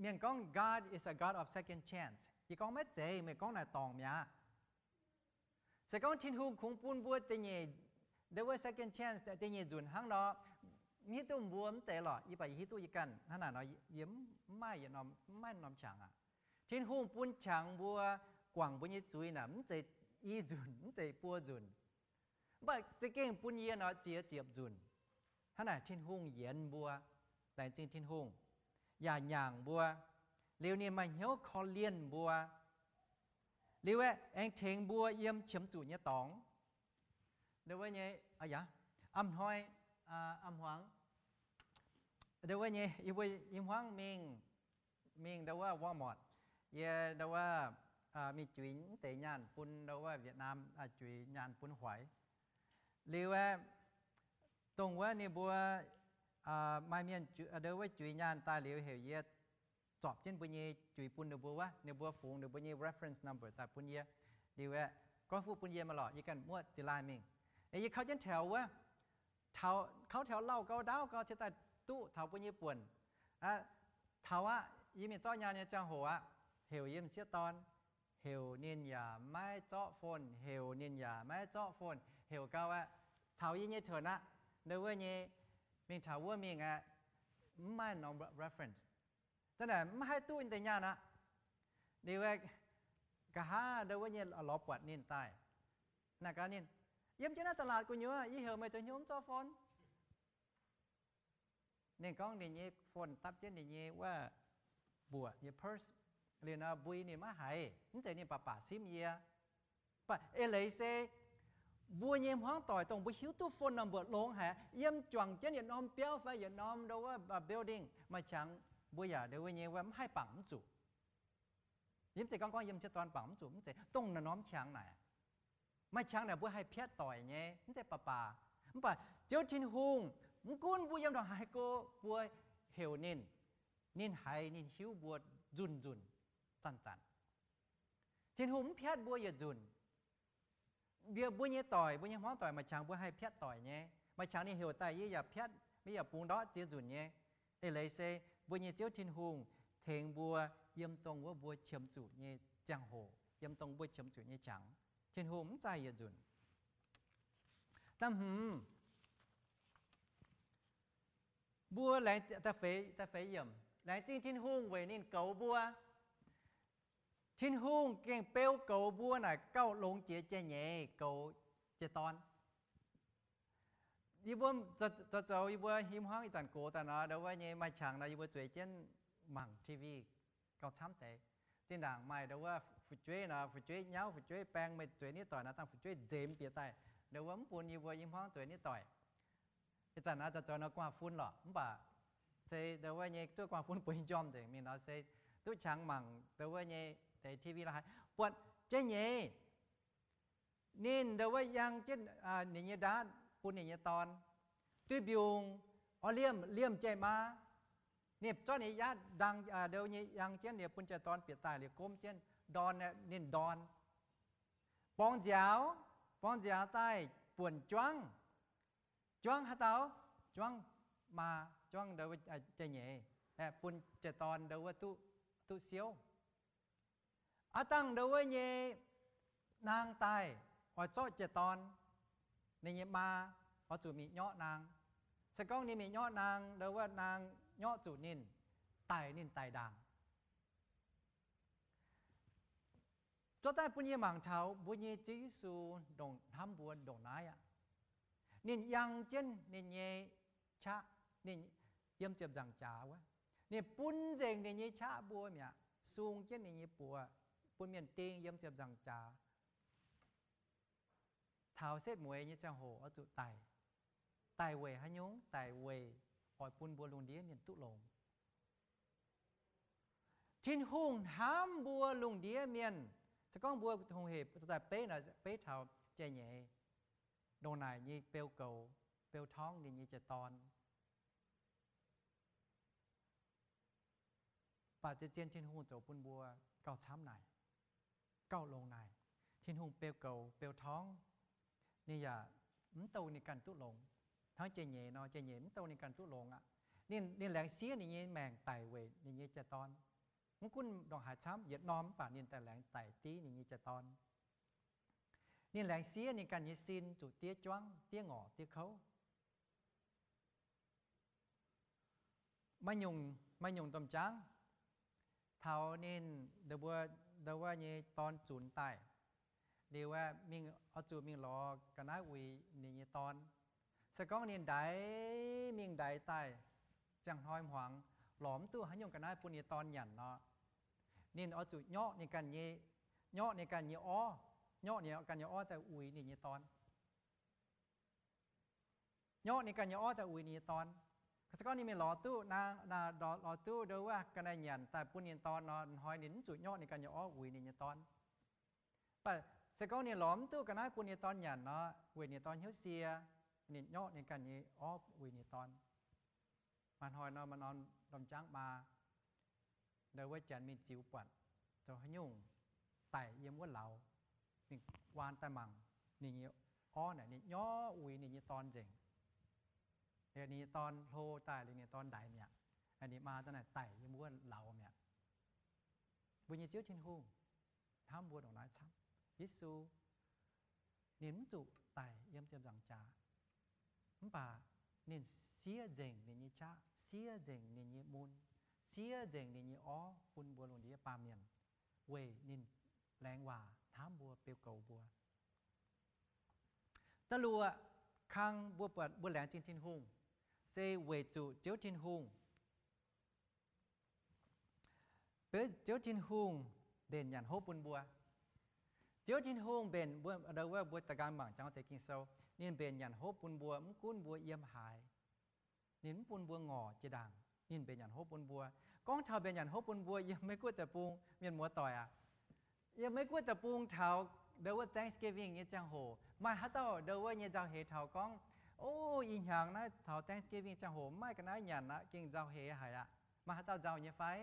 Mienh gorngv God is a God of second chance. Yie gorngv maiv zeiz, meih gorngv naaic dorngc mi'aqv. Se gorngv Tin-Hungh kungx bun mbuo da'nyeic, ndo wuov second chance, da'nyeic nzunc hnangv nor, mv hiuv duqv mbuo mv deix lorqc. Yie baac yie hiuv duqv yie ganh hnangv naaic nor, yie mv maaih yietc norm, mv maaih norm qangx aqv. Tin-Hungh bun qangx mbuo guangc mbuo nyei zuiz naaic mv zeiz i nzunc, mv zeiz buo nzunc. Mv baac za'gengh bun yie nor ziex ziepc nzunc. Hnangv naaic Tin-Hungh yienx mbuo, laengz zingh Tin-Hungh, yaac nyaangc mbuo, liuz ninh maaih hnyouv korv-lienh mbuo, liuz aeqv, aengx tengx mbuo yiem qiemx zuqc nyei dorngx. Ndo wuov nyei, aa, aa hnoi, aa, hmuangx, ndo wuov nyei, yie mbuo i hmuangv mingh, mingh ndo wuov Walmart. Yie ndo wuov, aa, mingh juix mv deix nyaanh bun ndo wuov Vietnam, aa, juix nyaanh bun Huaix. Liuz aeqv, dongh wuov ninh mbuo, aa, maaih mienh ndo wuov juix nyaanh daaih liuz heuc yie zorpc jienv mbuo nyei juix bun ninh mbuo wuov, ninh mbuo fungx ninh mbuo nyei reference number daaih bun yie. Liuz aeqv, goiv fuqv bun yie maiv lorqc, yie ganh muoqv da'laaih mingh. Yie kauv jienv แถว wuov, kauv แถว lauh gau ndaauv gau ciex daaih duqv taux mbuo nyei buonc. Taux aqv, yie mingh zorqv nyaanh nyei ziangh hoc aqv, heuc yie m'sieqv dorn, heuc ninh yaac maiv zorqv phone, heuc ninh yaac maiv zorqv phone, heuc gau aqv. Taux yie nyei turn aqv, ndo wuov nyei, mingh taux wuov mingh aqv, mv maaih norm reference. Zanc naaic mv haih duqv deix nyaanh aqv. Liuz aeqv, nqa'haav ndo wuov nyei lorz buatc ninh daaih. Naaic gaax ninh, yiem jienv naaiv ตลาด gu'nyuoz, yie heuc meih zoux hnyouv mv zorqv phone. Ninh gorngv ninh nyei phone dapv jienv ninh nyei wuov mbuoqc nyei purse. Liuz nor mbui ninh maiv haiz, mv zeiz ninh baac baac simv yie. Mv baac eix leiz se mbuo nyei hmuangv doic dongh mbuo hiuv duqv phone number longx haic, yiem juangc jienv yietc norm biauv fai yietc norm ndo wuov building maaih qangx, mbuo yaac ndo wuov nyei wuov mv haih bangc mv zuqc. Yie mv zeiz gorngv gorngv yiem m'sieqv dorn bangc mv zuqc, mv zeiz, dongh naaiv norm qangx naaic. Maaih qangx naaic mbuo haih piatv doic nyei, mv zeiz baac baac. Mv baac Ziouv Tin-Hungh, mv gunv mbuo yiem ndongc haaix go, mbuo heuc ninh, ninh haiz ninh hiuv mbuo nzunc nzunc, zanc-zanc. Tin-Hungh mv piatv mbuo yietc nzunc. Mbuo nyei doic, mbuo nyei hmuangv doic maaih qangx mbuo haih piatv doic nyei. Maaih qangx ninh heuc daaih yie yaac piatv, yie yaac bungx ndortv ziex nzunc nyei. Eix leiz se mbuo nyei Ziouv Tin-Hungh tengx mbuo yiem dongh wuov mbuo qiemx zuqc nyei ziangh hoc, yiem dongh mbuo qiemx zuqc nyei qangx. Tin-Hungh mv zaih yietc nzunc. Da'hmz, mbuo laengz, da'feix, da'feix yiemc, laengz zingh Tin-Hungh weic ninh goux mbuo. Tin-Hungh gengh beu goux mbuo naaic gauh longx jiex jai-nyeiz goux jiez dorn. Yie mbuo zoux, zoux yie mbuo hmz hmuangv ih zanc gox daaih nor, ndo wuov nyei maaih qangx nor, yie mbuo zueiz jienv mangc T V gauh camv deix. Zinh ndaangc maaih ndo wuov fu'jueiv nor, fu'jueiv nyauv, fu'jueiv baeng, meih zueiz nitv doic nor, dangh fu'jueiv nzemx bieqc daaih, ndo wuov mv bun yie mbuo hmz hmuangv zueiz nitv doic. Ih zanc naaiv zoux zoux nor gu'nguaaz-fun lorqc, mv baac se ndo wuov nyei zuov gu'nguaaz-fun bueix njormh nzengc mingh nor se duqv qangx mangc ndo wuov nyei deix T V la'haaix. Buatc jai-nyeiz ninh ndo wuov yangh jienv ninh nyei ndaatv bun ninh nyei dorn, duih mbiungc, orv, liemh, liemh jai-maa. Ninh zorqv ninh nyei yaatv ndang, ndo nyei yangh jienv liuz bun jai-dorn bieqc daaih liuz gomv jienv ndorn, ninh ndorn. Borngz nziaaux, borngz nziaaux daaih buonc juangv. Juangv haaix dauh? Juangv maa, juangv ndo wuov jai-nyeiz, bun jai-dorn ndo wuov duqv siouv. Aav dangh ndo wuov nyei naang daaih oix zorqv jai-dorn, ninh nyei maa oix zuqc mingh nyorqv naang. Se gorngv ninh mingh nyorqv naang, ndo wuov naang nyorqv zuqc ninh, daic ninh daic ndaangc. Zorqv daaih bun yie mangc taux mbuo nyei Ziouv Yesu ndongc hnamv mbuo ndongc naaiv aqv. Ninh yangh jienv ninh nyei qaqv, ninh yiem ziepc nzaangc jaax wuov, ninh bun nzengc ninh nyei qaqv mbuo mi'aqv. sung jienv ninh nyei buoz, bun mienh ding yiem ziepc nzaangc jaax. Taux setv mueiz nyei ziangh hoc oix zuqc daic. Daic weic haaix nyungc? Daic weic oix bun mbuo lungh ndiev mienh duqv longx. Tin-Hungh hnamv mbuo lungh ndiev mienh. Se gorngv mbuo hungh hec daaih beiv nor, beiv taux jai-nyeiz ndongc naaic nyei beu goux, beu torngv ninh nyei jai-dorn. Baac zien zien Tin-Hungh zoux bun mbuo gauh camv naaic, gauh longx naaic. Tin-Hungh beu goux beu torngv, ninh yaac mv douh ninh ganh duqv longx. Hnangv jai-nyeiz nor, jai-nyeiz mv douh ninh ganh duqv longx aqv. Ninh, ninh laengz siev ninh nyei maengc daic weic ninh nyei jai-dorn. Mv gunv ndongc haaix camv yietc norm, mv baac ninh daaih laengz daic div ninh nyei jai-dorn. Ninh laengz siev ninh ganh nyei sin zuqc diev juangv, diev ngorc, diev kouv. Maaih nyungc, maaih nyungc domh jaangv, taux ninh, mbuo, ndau wuov nyei dorn zunx daaih liuz, mingh, oix zuqc mingh lorz ga'naaiv uix ninh nyei dorn. Se gorngv ninh ndaix mingh ndaix daaih, ziangh hnoi hmuangx lorz mv duqv haaix nyungc ga'naaiv bun ninh nyei dorn nyanc nor, ninh oix zuqc nyorqv ninh ganh nyei, nyorqv ninh ganh nyei orv, nyorqv ninh ganh nyei orv daaih uix ninh nyei dorn. Nyorqv ninh ganh nyei orv daaih uix ninh nyei dorn. Se gorngv ninh mingh lorz duqv, lorz duqv ndau wuov ga'naaiv nyanc daaih bun ninh dorn nor, hnoi ninh mv zuqc nyorqv ninh ganh nyei orv uix ninh nyei dorn. Mv baac se gorngv ninh lorz mv duqv ga'naaiv bun ninh dorn nyanc nor, weic ninh dorn hnyouv sie, ninh nyorqv ninh ganh nyei orv uix ninh dorn. Maaih hnoi nor, maaih norm, norm jaangv maa, ndau wuov janx mingh ziux buatc zoux haaix nyungc daic yiem wuov lauz, mingh waan daaih mangc ninh nyei orv naaic, ninh nyorqv uix ninh nyei dorn nzengc. Ninh nyei dorn hlo daaih liuz, ninh dorn ndaix mi'aqv. Ninh maa daaih naaic daic yiem wuov lauz mi'aqv. Mbuo nyei Ziouv Tin-Hungh hnamv mbuo ndongc naaiv camv. Yesu ninh mv zuqc daic yiem ziepc nzaangc jaax, mv baac ninh siev nzengc ninh nyei qaqv, siev nzengc ninh nyei mun, siev nzengc ninh nyei orv bun mbuo lungh ndiev baamh mienh, weic ninh laengz waac hnamv mbuo, beu goux mbuo. Da'luoqc kang mbuo buatc mbuo laengz zingh Tin-Hungh se weic zuqc Ziouv Tin-Hungh Beuv Ziouv Tin-Hungh mbenc nyanc hopv bun mbuo. Ziouv Tin-Hungh mbenc, mbuo, ndau wuov mbuo da'nqaang mangc jangx deix Ging-Sou, ninh mbenc nyanc hopv bun mbuo, mv gunv mbuo yiem haaix, ninh mv bun mbuo ngorc jiex ndaangc, ninh mbenc nyanc hopv bun mbuo. Gorngv taux mbenc nyanc hopv bun mbuo yiem Meiv Guoqv deic-bung, mienh muoz-doic aac, yiem Meiv Guoqv deic-bung taux ndau wuov Thanksgiving nyei ziangh hoc, maaih haaix dauh ndau wuov nyei nzauh heix taux gorngv, o, ih hnyangx naaiv taux Thanksgiving ziangh hoc mv maaih ga'naaiv nyanc aqv, gengh nzauh heix haic aqv. Maaih haaix dauh nzauh nyei fai?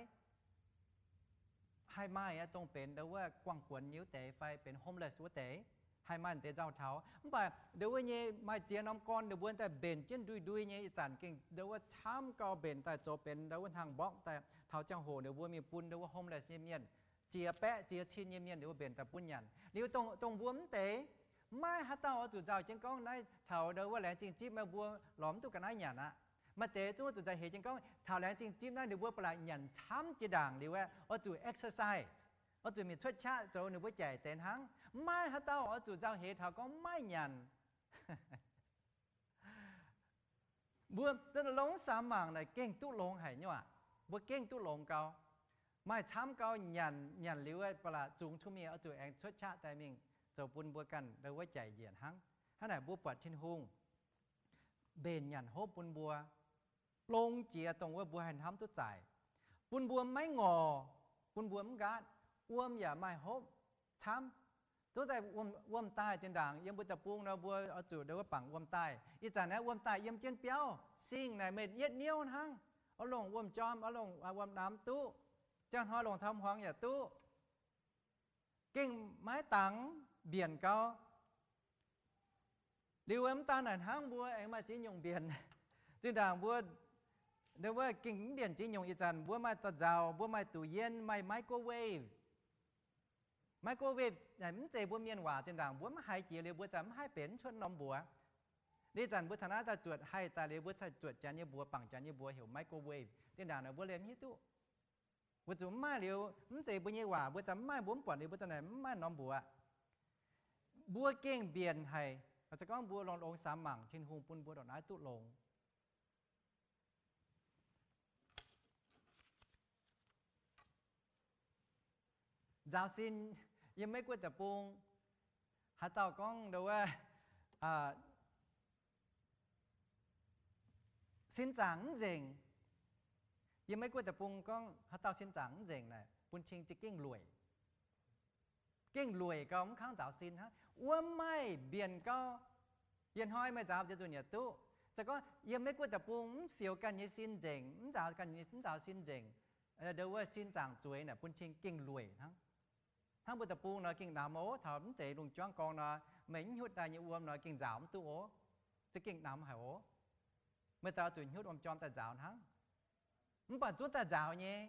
Haih maaih aqv, dongh benx ndau wuov guangh guonx nyei wuov deix fai benx homeless wuov deix, haih maaih deix nzauh taux. Mv baac ndau wuov nyei maaih ziex norm gorn ninh mbuo daaih mbenc jienv ndui-ndui nyei, ih zanc gengh ndau wuov camv gau mbenc daaih zoux benx ndau wuov hnaangx-mborqv daaih. Taux ziangh hoc ninh mbuo mingh bun ndau wuov homeless nyei mienh, ziex baeqv ziex cin nyei mienh ninh mbuo mbenc daaih bun nyanc. Liuz dongh, dongh mbuo mv deix, maiv haaix dauh oix zuqc nzauh jienv gorngv naaiv taux ndau wuov laengz zingh zipv meih mbuo lorz mv duqv ga'naaiv nyanc aqv. Maaih deix zungv oix zuqc nzauh heix jienv gorngv taux laengz zingh zipv naaiv ninh mbuo ba'laqc nyanc camv jiex ndaangc liuz aeqv, oix zuqc exercise, oix zuqc mingh cuotv qaqv zoux ninh mbuo jaic deix hnangv. Maiv haaix dauh oix zuqc nzauh heix taux gorngv maiv nyanc. Mbuo longx samx mangc naaic gengh duqv longx haic nyei aac. Mbuo gengh duqv longx gau. Maaih camv gau nyanc, nyanc liuz ba'laqc zungx cuotv mingh oix zuqc aengx cuotv qaqv daaih mingh zoux bun mbuo ganh ndau wuov jaic njiec hnangv. Hnangv naaic mbuo buatc Tin-Hungh mbenc nyanc hopv bun mbuo, longx jiex dongh wuov mbuo haih hnamv duqv zaaic, bun mbuo maiv ngorc, bun mbuo mv nqaatv, wuom yaac maaih hopv camv. Zuov daaih wuom, wuom daaih zinh ndaangc yiem mbuo deic-bung nor mbuo oix zuqc ndau wuov bangc wuom daaih. Ih zanc naaiv wuom daaih yiem jienv biauv, singh naaic meih yietv niouv hnangv. Oix longc wuom-jorm, oix longc wuom-namx duqv. Ziangh hnoi longc taux hmuangx yaac duqv. Gengh maiv dangx mbienc gau. Liuz mv daan naaic hnangv mbuo aengx maaih ziex nyungc mbienc. Zinh ndaangc mbuo, wuov gengh mv mbienc ziex nyungc. Ih zanc mbuo maaih da'nzauc, mbuo maaih duqc yien, maaih microwave. Microwave naaic mv zeiz mbuo mienh waac. Zinh ndaangc mbuo mv haiz jiex liuz mbuo daaih mv haih benx cuotv norm mbuox. Ih zanc mbuo taux naaiv daaih zuotc haih daaih liuz mbuo cingx zuotc janx nyei mbuox, bangc janx nyei mbuox heuc microwave. Zinh ndaangc naaic mbuo liemh hiuv duqv. Weic zuqc mv maaih liuz, mv zeiz mbuo nyei waac, mbuo daaih mv maaih, mbuo mv buatc liuz mbuo daaih naaic mv maaih norm mbuox. Mbuo gengh mbienc haic. Se gorngv mbuo longx-longx samx mangc, Tin-Hungh bun mbuo ndongc naaiv duqv longx. nzaaux sin yiem Meiv Guoqv deic-bung, haaix dauh gorngv ndo wuov, sin zaangc mv nzengc. Yiem Meiv Guoqv deic-bung gorngv haaix dauh sin zaangc mv nzengc naaic, bun cing za'gengh lueic. Gengh lueic gau, mv kangv nzaaux sin hnangv. Wuov maaih mbienc gau, yietc hnoi meih nzaaux ziex nzunc yaac duqv. Za'gengh gorngv yiem Meiv Guoqv deic-bung mv fioux ganh nyei sin nzengc, mv nzaaux ganh, mv nzaaux sin nzengc, ndo wuov sin zaangc zueiz naaic bun cing gengh lueic hnangv. Hnangv mbuo deic-bung nor gengh namx oc. Taux mv deix lungh juangv gorngv nor, meih mv hnyutv daaih nyei wuom nor gengh nzaaux mv duqv oc. Za'gengh namx haic oc. Meih daaih zuqc hnyutv wuom jorm daaih nzaaux hnangv. Mv baac zungv daaih nzaaux nyei.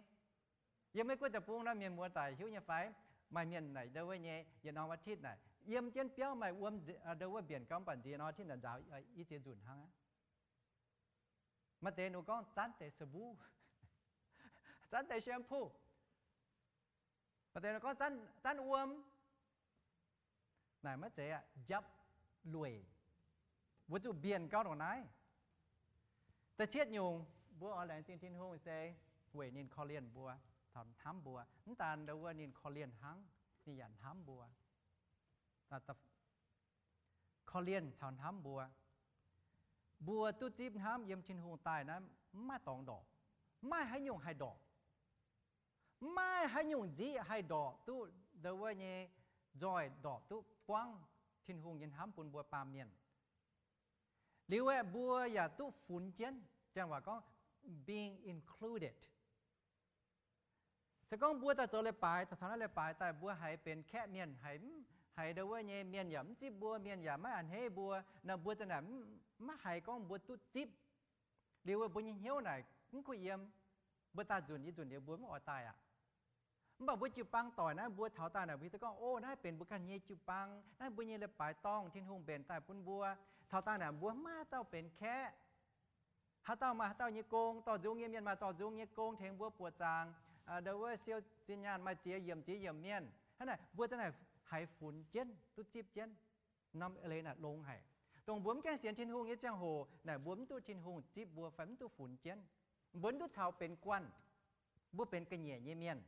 Yiem Meiv Guoqv deic-bung nor, mienh muoz-doic hiuv nyei fai? Maaih mienh naaic ndo wuov nyei yietc norm อาทิตย์ naaic yiem jienv biauv maaih wuom ndo wuov mbienc gau, mv baac nziex norm อาทิตย์ naaic nzaaux i ziex nzunc hnangv aqv. Maaih deix ninh gorngv zanv deix สบู่, zanv deix แชมพู. Maaih deix ninh gorngv zanv wuom. Naaic maiv zeiz aqv, njapv lueic. Weic zuqc mbienc gau ndongc naaiv. Da'cietv nyungc, mbuo oix laengz zingh Tin-Hungh se weic ninh korv-lienh mbuo, caux hnamv mbuo. Mv daan ndo wuov ninh korv-lienh hnangv, ninh yaac hnamv mbuo. Korv-lienh caux hnamv mbuo. Mbuo duqv zipv hnamv yiem Tin-Hungh daaih naaiv mv maaih dorngx ndorpc, mv maaih haaix nyungc haih ndorpc. Mv maaih haaix nyungc nziqv haih ndorpc duqv ndo wuov nyei nzoih, ndorpc duqv buangv Tin-Hungh nyei hnamv bun mbuo baamh mienh. Liuz aeqv, mbuo yaac duqv funx jienv. Janx waac gorngv being included. Se gorngv mbuo daaih zoux leiz-baaix, daaih taux naaiv leiz-baaix daaih, mbuo haiz benx kaeqv mienh, haiz, haiz ndo wuov nyei mienh yaac mv zipv mbuo, mienh yaac maiv a'hneiv mbuo nor, mbuo za'naaic maiv haiz gorngv mbuo duqv zipv. Liuz mbuo nyei hnyouv naaic mv kuh yiem. Mbuo daaih nzunc i nzunc liuz mbuo mv oix daaih aqv. Mv baac mbuo jiu-baang doic naaiv, mbuo taux daaih naaic mbuo hiuv duqv gorngv, o, naaiv benx mbuo ganh nyei jiu-baang, naaiv mbuo nyei leiz-baaix dorngh Tin-Hungh mbenc daaih bun mbuo. Taux daaih naaic mbuo maiv maaih dauh benx kaeqv. Haaix dauh maaih haaix dauh nyei gong, dorh nzung nyei mienh maaih dorh nzung nyei gong tengx mbuo buoqc zaangc, ndo wuov siou zinh nyaanh, maaih ziex yiemc ziex yiemc mienh. Hnangv naaic mbuo za'naaic haiz funx jienv, duqv zipv jienv. Norm eix leiz naaic longx haic. Dongh mbuo mv gaengh sienx Tin-Hungh nyei ziangh hoc naaic, mbuo mv duqv Tin-Hungh zipv mbuo fai mv duqv funx jienv. Mbuo mv duqv caux benx guanh. Mbuo benx ga'nyiec nyei mienh.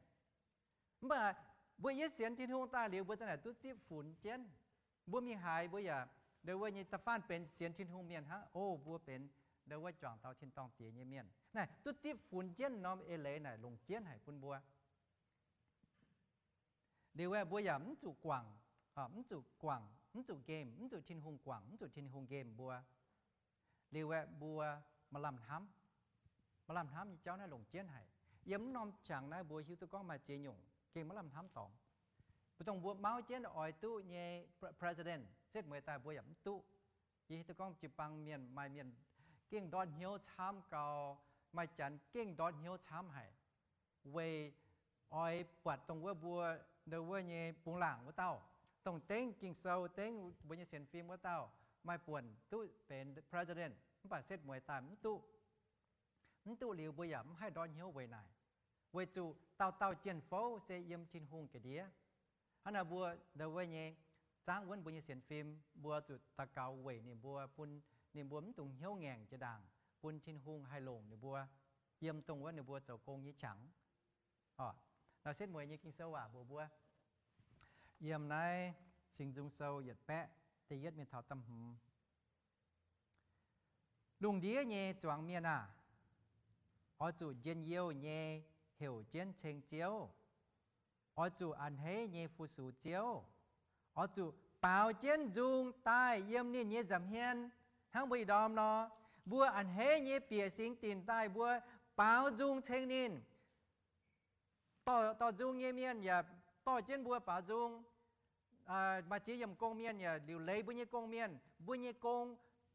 Mv baac mbuo yie sienx Tin-Hungh daaih liuz, mbuo za'naaic duqv zipv funx jienv. Mbuo mingh haaix mbuo yaac ndo wuov nyei da'faanh benx sienx Tin-Hungh mienh hnangv. O, mbuo benx ndo wuov juangc dauh tin-dorngh Diex nyei mienh. Naaiv duqv zipv funx jienv norm eix leiz naaic longc jienv haic bun mbuo. Liuz aeqv, mbuo yaac mv zuqc guangc, mv zuqc guangc, mv zuqc nqemh, mv zuqc Tin-Hungh guangc, mv zuqc Tin-Hungh nqemh mbuo. Liuz aeqv, mbuo maaih lamh hnamv. Maaih lamh hnamv nyei jauv naaiv longc jienv haic. Yiem mv norm qangx naaiv mbuo hiuv duqv gorngv maaih ziex nyungc gengh maiv lamh hnamv dorngx. Mbuo dongh mbuo mauv jienv oix duqv nyei president setv mueiz daaih mbuo yaac mv duqv. Yie hiuv duqv gorngv jiu-baang mienh maaih mienh gengh ndortv hnyouv camv gau, maaih janx gengh ndortv hnyouv camv haic. Weic oix buatc dongh wuov mbuo, ndo wuov nyei bungx laangc wuov dauh, dongh dengv Ging-Sou, dengv mbuo nyei sienx fim wuov dauh, maaih buonc duqv benx president, mv baac setv mueiz daaih mv duqv. Mv duqv liuz mbuo yaac mv haih ndortv hnyouv weic naaic. Weic zuqc dauh dauh jien-fouv se yiem Tin-Hungh ga'ndiev. Hnangv naaic mbuo ndo wuov nyei zaangv wuonv mbuo nyei sienx fim, mbuo zuqc daux gaux weic ninh mbuo, bun ninh mbuo mv dungx hnyouv ngaengc jiex ndaangc, bun Tin-Hungh haih longc ninh mbuo yiem dongh wuov ninh mbuo zoux gong nyei qangx. Nor setv mueiz nyei Ging-Sou waac mbuox mbuo, yiem naaiv Singx Nzung Sou yietc baeqv da'yietv mingh taux da'hmz. Lungh ndiev nyei zuangx mienh aah! Oix zuqc njien-youh nyei heuc jienv ceng Ziouv. Oix zuqc a'hneiv nyei fu-sux Ziouv. Oix zuqc baaux jienv nzung daaih yiem ninh nyei nza'hmien. Hnangv mbuo ih ndorm nor, mbuo a'hneiv nyei bieqc singx dinc daaih mbuo baaux nzung ceng ninh. Dorh, dorh nzung nyei mienh yaac dorh jienv mbuo baaux nzung. Maaih ziex yiemc gong mienh yaac liuc leiz mbuo nyei gong mienh. Mbuo nyei gong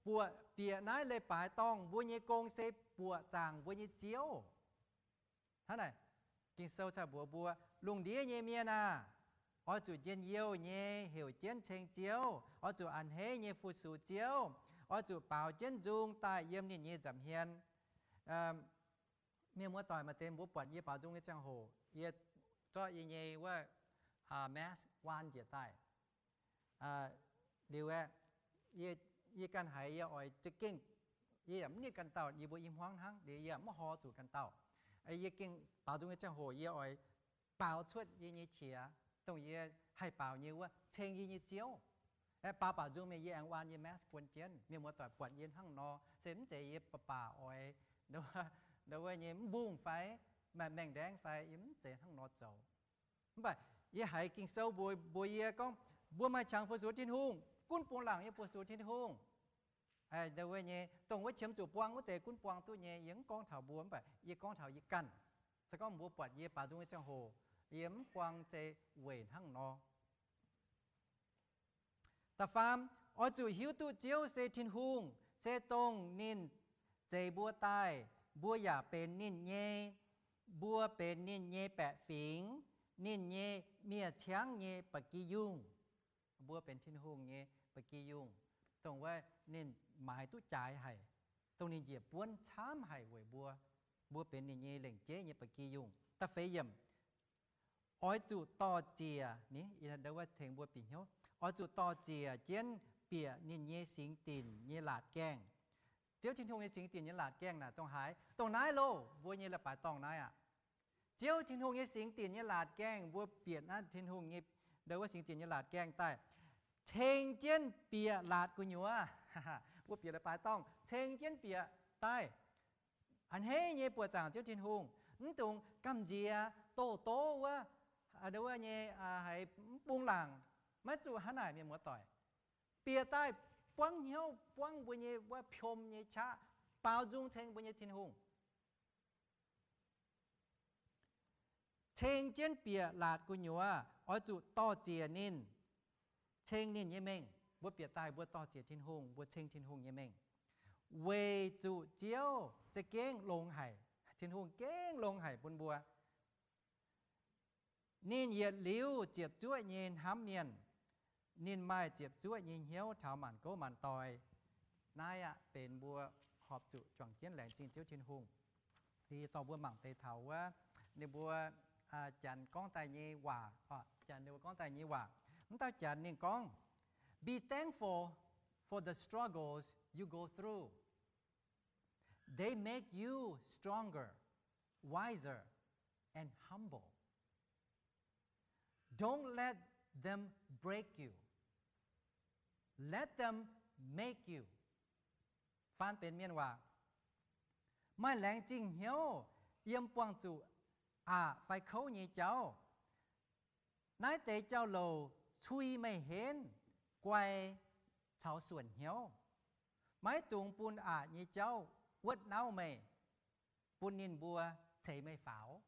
buoqc bieqc naaiv leiz-baaix dorngh, mbuo nyei gong se buoqc zaangc mbuo nyei Ziouv. Hnangv naaic, Ging-Sou cai mbuox mbuo, lungh ndiev nyei mienh aah! Oix zuqc njien-youh nyei heuc jienv ceng Ziouv. Oix zuqc a'hneiv nyei fu-sux Ziouv. Oix zuqc baaux jienv nzung daaih yiem ninh nyei nza'hmien. Mienh muoz-doic, maaih deix mbuo buatc yie baaux nzung nyei ziangh hoc, yie zorqv yie nyei wuov mask waan njiec daaih. Liuz aeqv, yie ganh haiz yie oix za'gengh, yie yaac mv nitv ganh dauh, yie mbuo i hmuangv hnangv, liuz yie mv hor zuqc ganh dauh. Yie gengh baaux nzung nyei ziangh hoc yie oix baaux cuotv yie nyei qiex. dongh yie haih baaux nyei wuov ceng yie nyei Ziouv. Baaux baaux nzung mingh yie aengx waan yie mask guon jienv. Mienh muoz-doic buatc yie hnangv nor, se mv zeiz yie baac baac oix, ndo wuov nyei mv mbungh fai, maengh ndaengv fai, yie mv zeiz hnangv nor zoux. Mv baac yie haiz Ging-Sou mbuox, mbuox yie gorngv, mbuo maaih qangx fu-sux Tin-Hungh, gunv bungx laangc yie fu-sux Tin-Hungh. Ndo wuov nyei, dongh wuov qiemx zuqc buang wuov deix gunv buang duqv nyei. Yie mv gorngv taux mbuo, mv baac yie gorngv taux yie ganh. Se gorngv mbuo buatc yie baaux nzung nyei ziangh hoc, yie mv buang se weic hnangv nor. Da'faam, oix zuqc hiuv duqv Ziouv se Tin-Hungh, se dongh ninh zeix mbuo daaih, mbuo yaac benx ninh nyei, mbuo benx ninh nyei baeqc fingx, ninh nyei miev-ciangv nyei ba'gi yungh. Mbuo benx Tin-Hungh nyei ba'gi yungh, dongh wuov ninh maaiz duqv jaaix haic, dongh ninh njiec buonv camv haic weic mbuo. Mbuo benx ninh nyei lengc jeiv nyei ba'gi yungh. Da'feix yiemc, oix zuqc dor-ziec, ni, ndo wuov tengx mbuo bieqc hnyouv, oix zuqc dor-ziec jienv bieqc ninh nyei singx dinc nyei laatc gaengh. Ziouv Tin-Hungh nyei singx dinc nyei laatc gaengh naaic dongh haaix? Dongh naaiv loh, mbuo nyei leiz-baaix dorngh naaiv aqv. Ziouv Tin-Hungh nyei singx dinc nyei laatc gaengh, mbuo bieqc naaiv Tin-Hungh nyei, ndo wuov singx dinc nyei laatc gaengh daaih, ceng jienv bieqc laatc gu'nyuoz. Mbuo bieqc leiz-baaix dorngh ceng jienv bieqc daaih. A'hneiv nyei buoqc zaangc Ziouv Tin-Hungh, mv dungx gamh nziex doz-doz wuov, ndo wuov nyei, haiz mv bungx laangc, maiv zuqc hnangv naaic, mienh muoz-doic. Bieqc daaih buangv hnyouv, buangv mbuo nyei wuov piom nyei qaqv, baaux nzung ceng mbuo nyei Tin-Hungh. Ceng jienv bieqc laatc gu'nyuoz, oix zuqc dor-ziec ninh, ceng ninh nyei mengh. Mbuo bieqc daaih mbuo dor-ziec Tin-Hungh, mbuo ceng Tin-Hungh nyei mengh, weic zuqc Ziouv za'gengh longx haic. Tin-Hungh gengh longx haic bun mbuo. Ninh yietc liuz ziepc zuoqv nyei hnamv mienh, ninh maaih ziepc zuoqv nyei hnyouv taux maanc gouv maanc doic. Naaiv aqv benx mbuo horpc zuqc juangc jienv laengz zingh Ziouv Tin-Hungh. Yie dorh mbuo mangc deix taux wuov, ninh mbuo Janx gorngv daaih nyei waac, Janx ninh mbuo gorngv daaih nyei waac. Mv dauh Janx ninh gorngv, Be thankful for the struggles you go through. They make you stronger, wiser, and humble. Don't let them break you. Let them make you. Faan benx mienh waac, maaih laengz zingh hnyouv yiem buangh zuqc aqc fai kouv nyei jauv. Naaiv deix jauv-louc cui meih henv guai caux suonc hnyouv. Maiv dungx bun aqc nyei jauv wuotv nauv meih, bun ninh mbuo ceix meih faaux.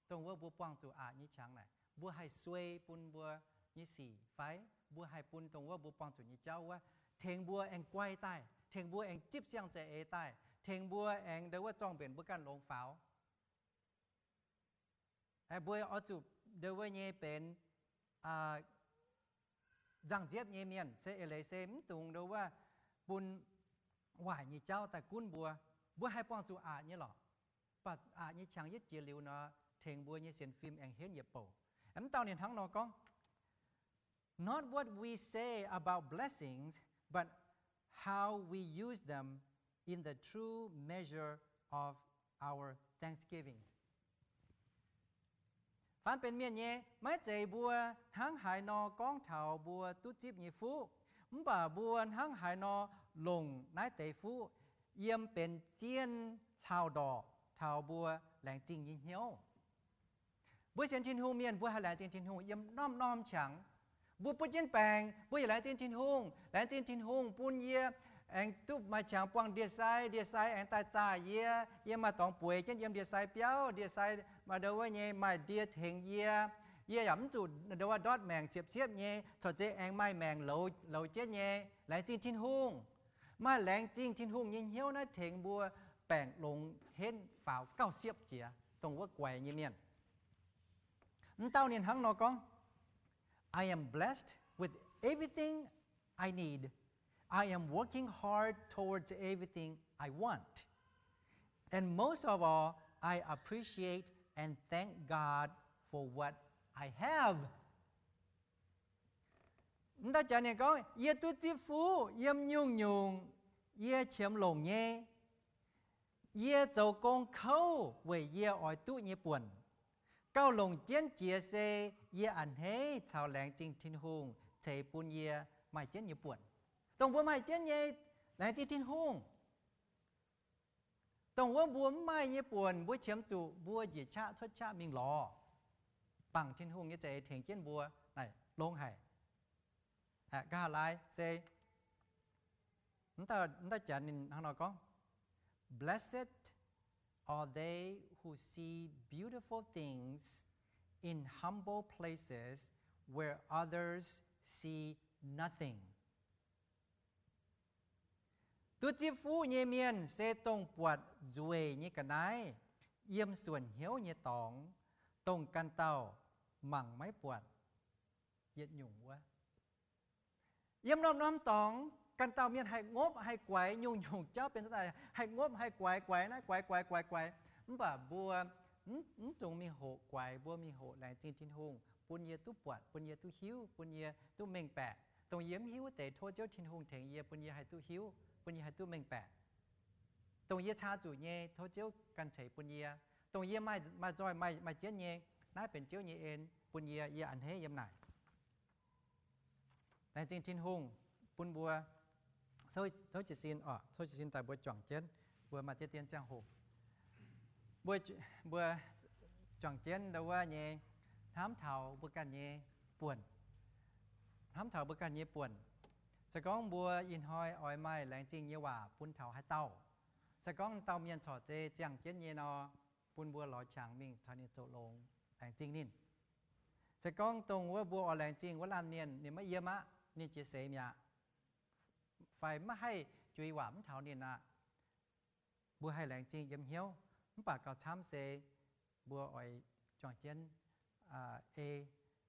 Dongh wuov mbuo buangh zuqc aqc nyei qangx naaic, mbuo haih suei bun mbuo nyei sic fai mbuo haih bun dongh wuov mbuo buangh zuqc nyei jauv wuov tengx mbuo aengx guai daaih, tengx mbuo aengx zipv siang-za'eix daaih, tengx mbuo aengx ndo wuov zorng-mbenc mbuo ganh longx faaux. Mbuo oix zuqc ndo wuov nyei benx nzangc-nziepv nyei mienh, se eix leiz se mv dungx ndo wuov bun waaic nyei jauv daaih gunv mbuo. Mbuo haih buangh zuqc aqc nyei lorqc, baac aqc nyei qangx yietv jiex liuz nor, tengx mbuo nyei sienx fim aengx henv yietc bouc. Mv dauh ninh hnangv nor gorngv, Not what we say about blessings, but how we use them in the true measure of our thanksgiving. Faan benx mienh nyei, maiv zeiz mbuo hnangv haaix nor gorngv taux mbuo duqv zipv nyei fuqv, mv baac mbuo hnangv haaix nor longc naaiv deix fuqv yiem benx zien hlauv-ndorqc taux mbuo laengz zingh nyei hnyouv. Mbuo sienx Tin-Hungh mienh, mbuo haih laengz zingh Tin-Hungh yiem norm-norm qangx. Mbuo butv jienv baengc, mbuo yaac laengz zingh Tin-Hungh. Laengz zingh Tin-Hungh bun yie aengx duqv maaih qangx buangh ndie-sai, ndie-sai aengx daaih zaah yie. Yie maaih dorngx bueix jienv yiem ndie-sai biauv, ndie-sai maaih ndo wuov nyei maaih ndie tengx yie. Yie yaac mv zuqc ndo wuov ndortv maengc siepv-siepv nyei, corc zeiz aengx maaih maengc louz jienv nyei. Laengz zingh Tin-Hungh. Maaih laengz zingh Tin-Hungh nyei hnyouv naaiv tengx mbuo baengc longx henv faaux gauh siepv jiex dongh wuov guaix nyei mienh. Mv dauh ninh hnangv nor gorngv, I am blessed with everything I need. I am working hard towards everything I want. And most of all, I appreciate and thank God for what I have. Mv dauh Janx ninh gorngv, yie duqv zipv fuqv yiem nyungc-nyungc yie qiemx longc nyei. Yie zoux gong kouv weic yie oix duqv nyei buonc. Gauh longc jienv jiex se yie a'hneiv caux laengz zingh Tin-Hungh ceix bun yie maaih jienv nyei buonc. Dongh mbuo maaih jienv nyei laengz zingh Tin-Hungh, dongh wuov mbuo mv maaih nyei buonc, mbuo qiemx zuqc mbuo njiec qaqv cuotv qaqv mingh lorz, bangc Tin-Hungh nyei za'eix tengx jienv mbuo naaic longx haic. Nqa'haav laai se mv dauh janx ninh hnangv nor gorngv, Blessed are they who see beautiful things in humble places where others see nothing. Duqv zipv fuqv nyei mienh se dongh buatc nzueic nyei ga'naaiv yiem suonc hnyouv nyei dorngx, dongh ganh dauh mangc maiv buatc yietc nyungc wuov. Yiem norm-norm dorngx, ganh dauh mienh haih ngopv haih guaix nyungc-nyungc jauv benx daaih, haih ngopv haih guaix, guaix naaiv guaix guaix guaix guaix. Mv baac mbuo mv, mv dungx mingh hoqc guaix, mbuo mingh hoqc laengz zingh Tin-Hungh bun yie duqv buatc, bun yie duqv hiuv, bun yie duqv mengh baeqc. Dongh yie mv hiuv wuov deix, tov Ziouv Tin-Hungh tengx yie, bun yie haih duqv hiuv, bun yie haih duqv mengh baeqc. Dongh yie caa zuqc nyei, tov Ziouv ganh ceix bun yie. Dongh yie maaih, maaih nzoih, maaih, maaih jienv nyei, naaiv benx Ziouv nyei en bun yie, yie a'hneiv yiem naaic. Laengz zingh Tin-Hungh bun mbuo. Souv jiez sin oc, souv jiez sin daaih mbuo juangc jienv, mbuo maaih deix dien ziangh hoc, mbuo, mbuo juangc jienv ndau wuov nyei hnamv taux mbuo ganh nyei buonc. Hnamv taux mbuo ganh nyei buonc. Se gorngv mbuo ih hnoi oix maaih laengz zingh nyei waac bun taux haaix dauh, se gorngv dauh mienh corc zei ziangh jienv nyei nor, bun mbuo lorz qangx mingh caux ninh zoux longx, laengz zingh ninh. Se gorngv dongh wuov mbuo oix laengz zingh wuov laanh mienh, ninh maiv yiem aqv, ninh jiex seix mi'aqv, fai maiv haih juix waac mv taux ninh aqv, mbuo haih laengz zingh yiem hnyouv. Mv baac gauh camv se mbuo oix juangc jienv ei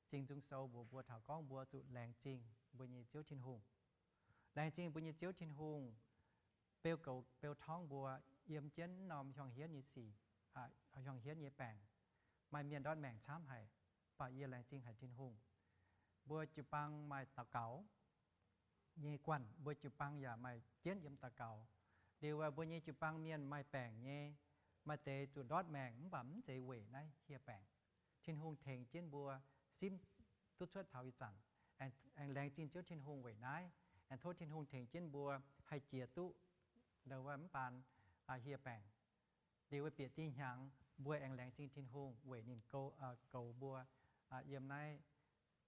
Singx Nzung Sou mbuox mbuo taux gorngv mbuo zuqc laengz zingh mbuo nyei Ziouv Tin-Hungh. Laengz zingh mbuo nyei Ziouv Tin-Hungh beu goux beu torngv mbuo yiem jienv norm hiuang hienv nyei sic, hiuang hienv nyei baengc. Maaih mienh ndortv maengc camv haic, mv baac yie laengz zingh haic Tin-Hungh. Mbuo jiu-baang maaih daux gaux nyei guanh, mbuo jiu-baang yaac maaih jienv yiem daux gaux. Liuz mbuo nyei jiu-baang mienh maaih baengc nyei, maaih deix zuqc ndortv maengc mv baac mv zeiz weic naaiv hieh baengc. Tin-Hungh tengx jienv mbuo simv duqv cuotv taux ih zanc. Aengx laengz zingh Ziouv Tin-Hungh weic naaiv. Aengx tov Tin-Hungh tengx jienv mbuo haih jiex duqv ndau wuov mv baan hieh baengc. Liuz bieqc dieh hnyangx mbuo aengx laengz zingh Tin-Hungh weic ninh goux mbuo yiem naaiv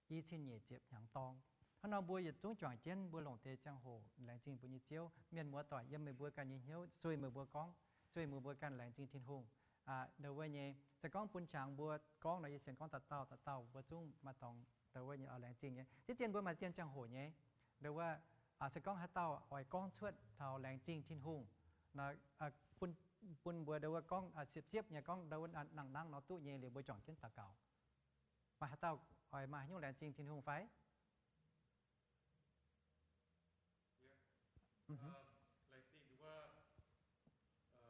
i cin nyeic ziepc hnyangx dorng. Hnangv nor mbuo yietc zungv juangc jienv mbuo longc deix ziangh hoc laengz zingh mbuo nyei Ziouv. Mienh muoz doic yiem meih mbuo ganh nyei hnyouv sueih meih mbuo gorngv, sueih meih mbuo ganh laengz zingh Tin-Hungh. Ndau wuov nyei, se gorngv bun qangx mbuo gorngv nor, yie sienx gorngv dauh dauh dauh dauh mbuo zungv maaih dorngx ndau wuov nyei oix laengz zingh nyei. Diev zien mbuo maaih dien ziangh hoc nyei. Ndau wuov, se gorngv haaix dauh oix gorngv cuotv taux laengz zingh Tin-Hungh, bun, bun mbuo ndau wuov gorngv siepv-siepv nyei gorngv ndau wuov nangc nangv nor duqv nyei liuz mbuo juangc jienv daux gaux. Maaih haaix dauh oix maaih haaix nyungc laengz zingh Tin-Hungh fai? Norm-norm leiz-baaix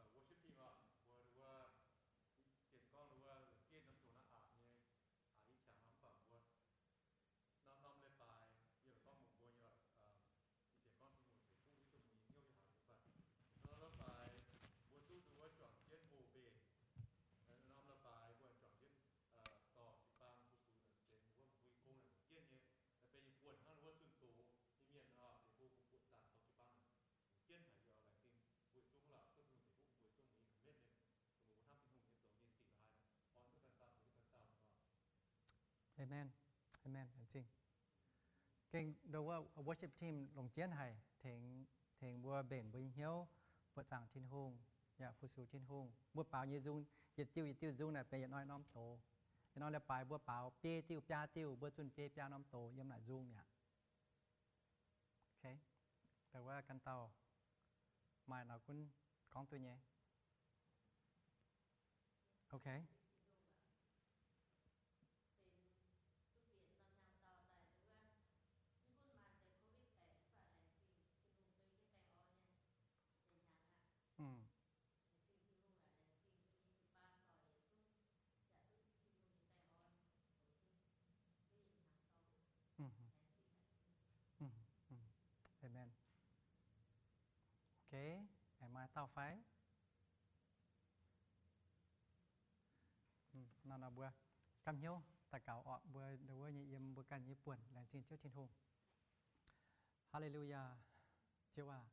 mbuo duqv ndau wuov juangc jienv hoqc mbenc. Norm-norm leiz-baaix mbuo juangc jienv dorh jiu-baang fu-sux naaic benx wuov mbuo nyei gong naaic jienv nyei, benx nyei buonc hnangv ndau wuov zunh doz nyei mienh oc, deix mbuo mbuo buoqc zaangc dorh jiu-baang naaic jienv haic. Yie laengz zingh mbuo zungv laaix duqv Tin-Hungh ceix fuqv mbuo zungv mueiz haic mienh, dongh mbuo hnamv Tin-Hungh nyei zoux nyei sic la'haaix nor, orn duqv ganh dauh, duqv ganh dauh oc. Amen. Amen. Laengz zingh. Gengh ndau wuov worship team longc jienv haic, tengx, tengx mbuo mbenc mbuo nyei hnyouv, buoqc zaangc Tin-Hungh, yaac fu-sux Tin-Hungh. Mbuo baaux nyei nzung, yietc diuh yietc diuh nzung naaic benx yietc norm norm doz. Yietc norm leiz-baaix mbuo baaux biei diuh biaa diuh, mbuo zunh biei biaa norm doz yiem naaic nzung mi'aqv. Ok. Ndau wuov ganh dauh maaih nor gunv gorngv duqv nyei. Ok. Amen. Ok, aengx maaih dauh fai? Nor nor mbuo Gapv hnyouv daux gaux orqc, mbuo ndo wuov nyei yiem mbuo ganh nyei buonc laengz zingh Ziouv Tin-Hungh. Haa^le^lu^yaa. Ziouv aac,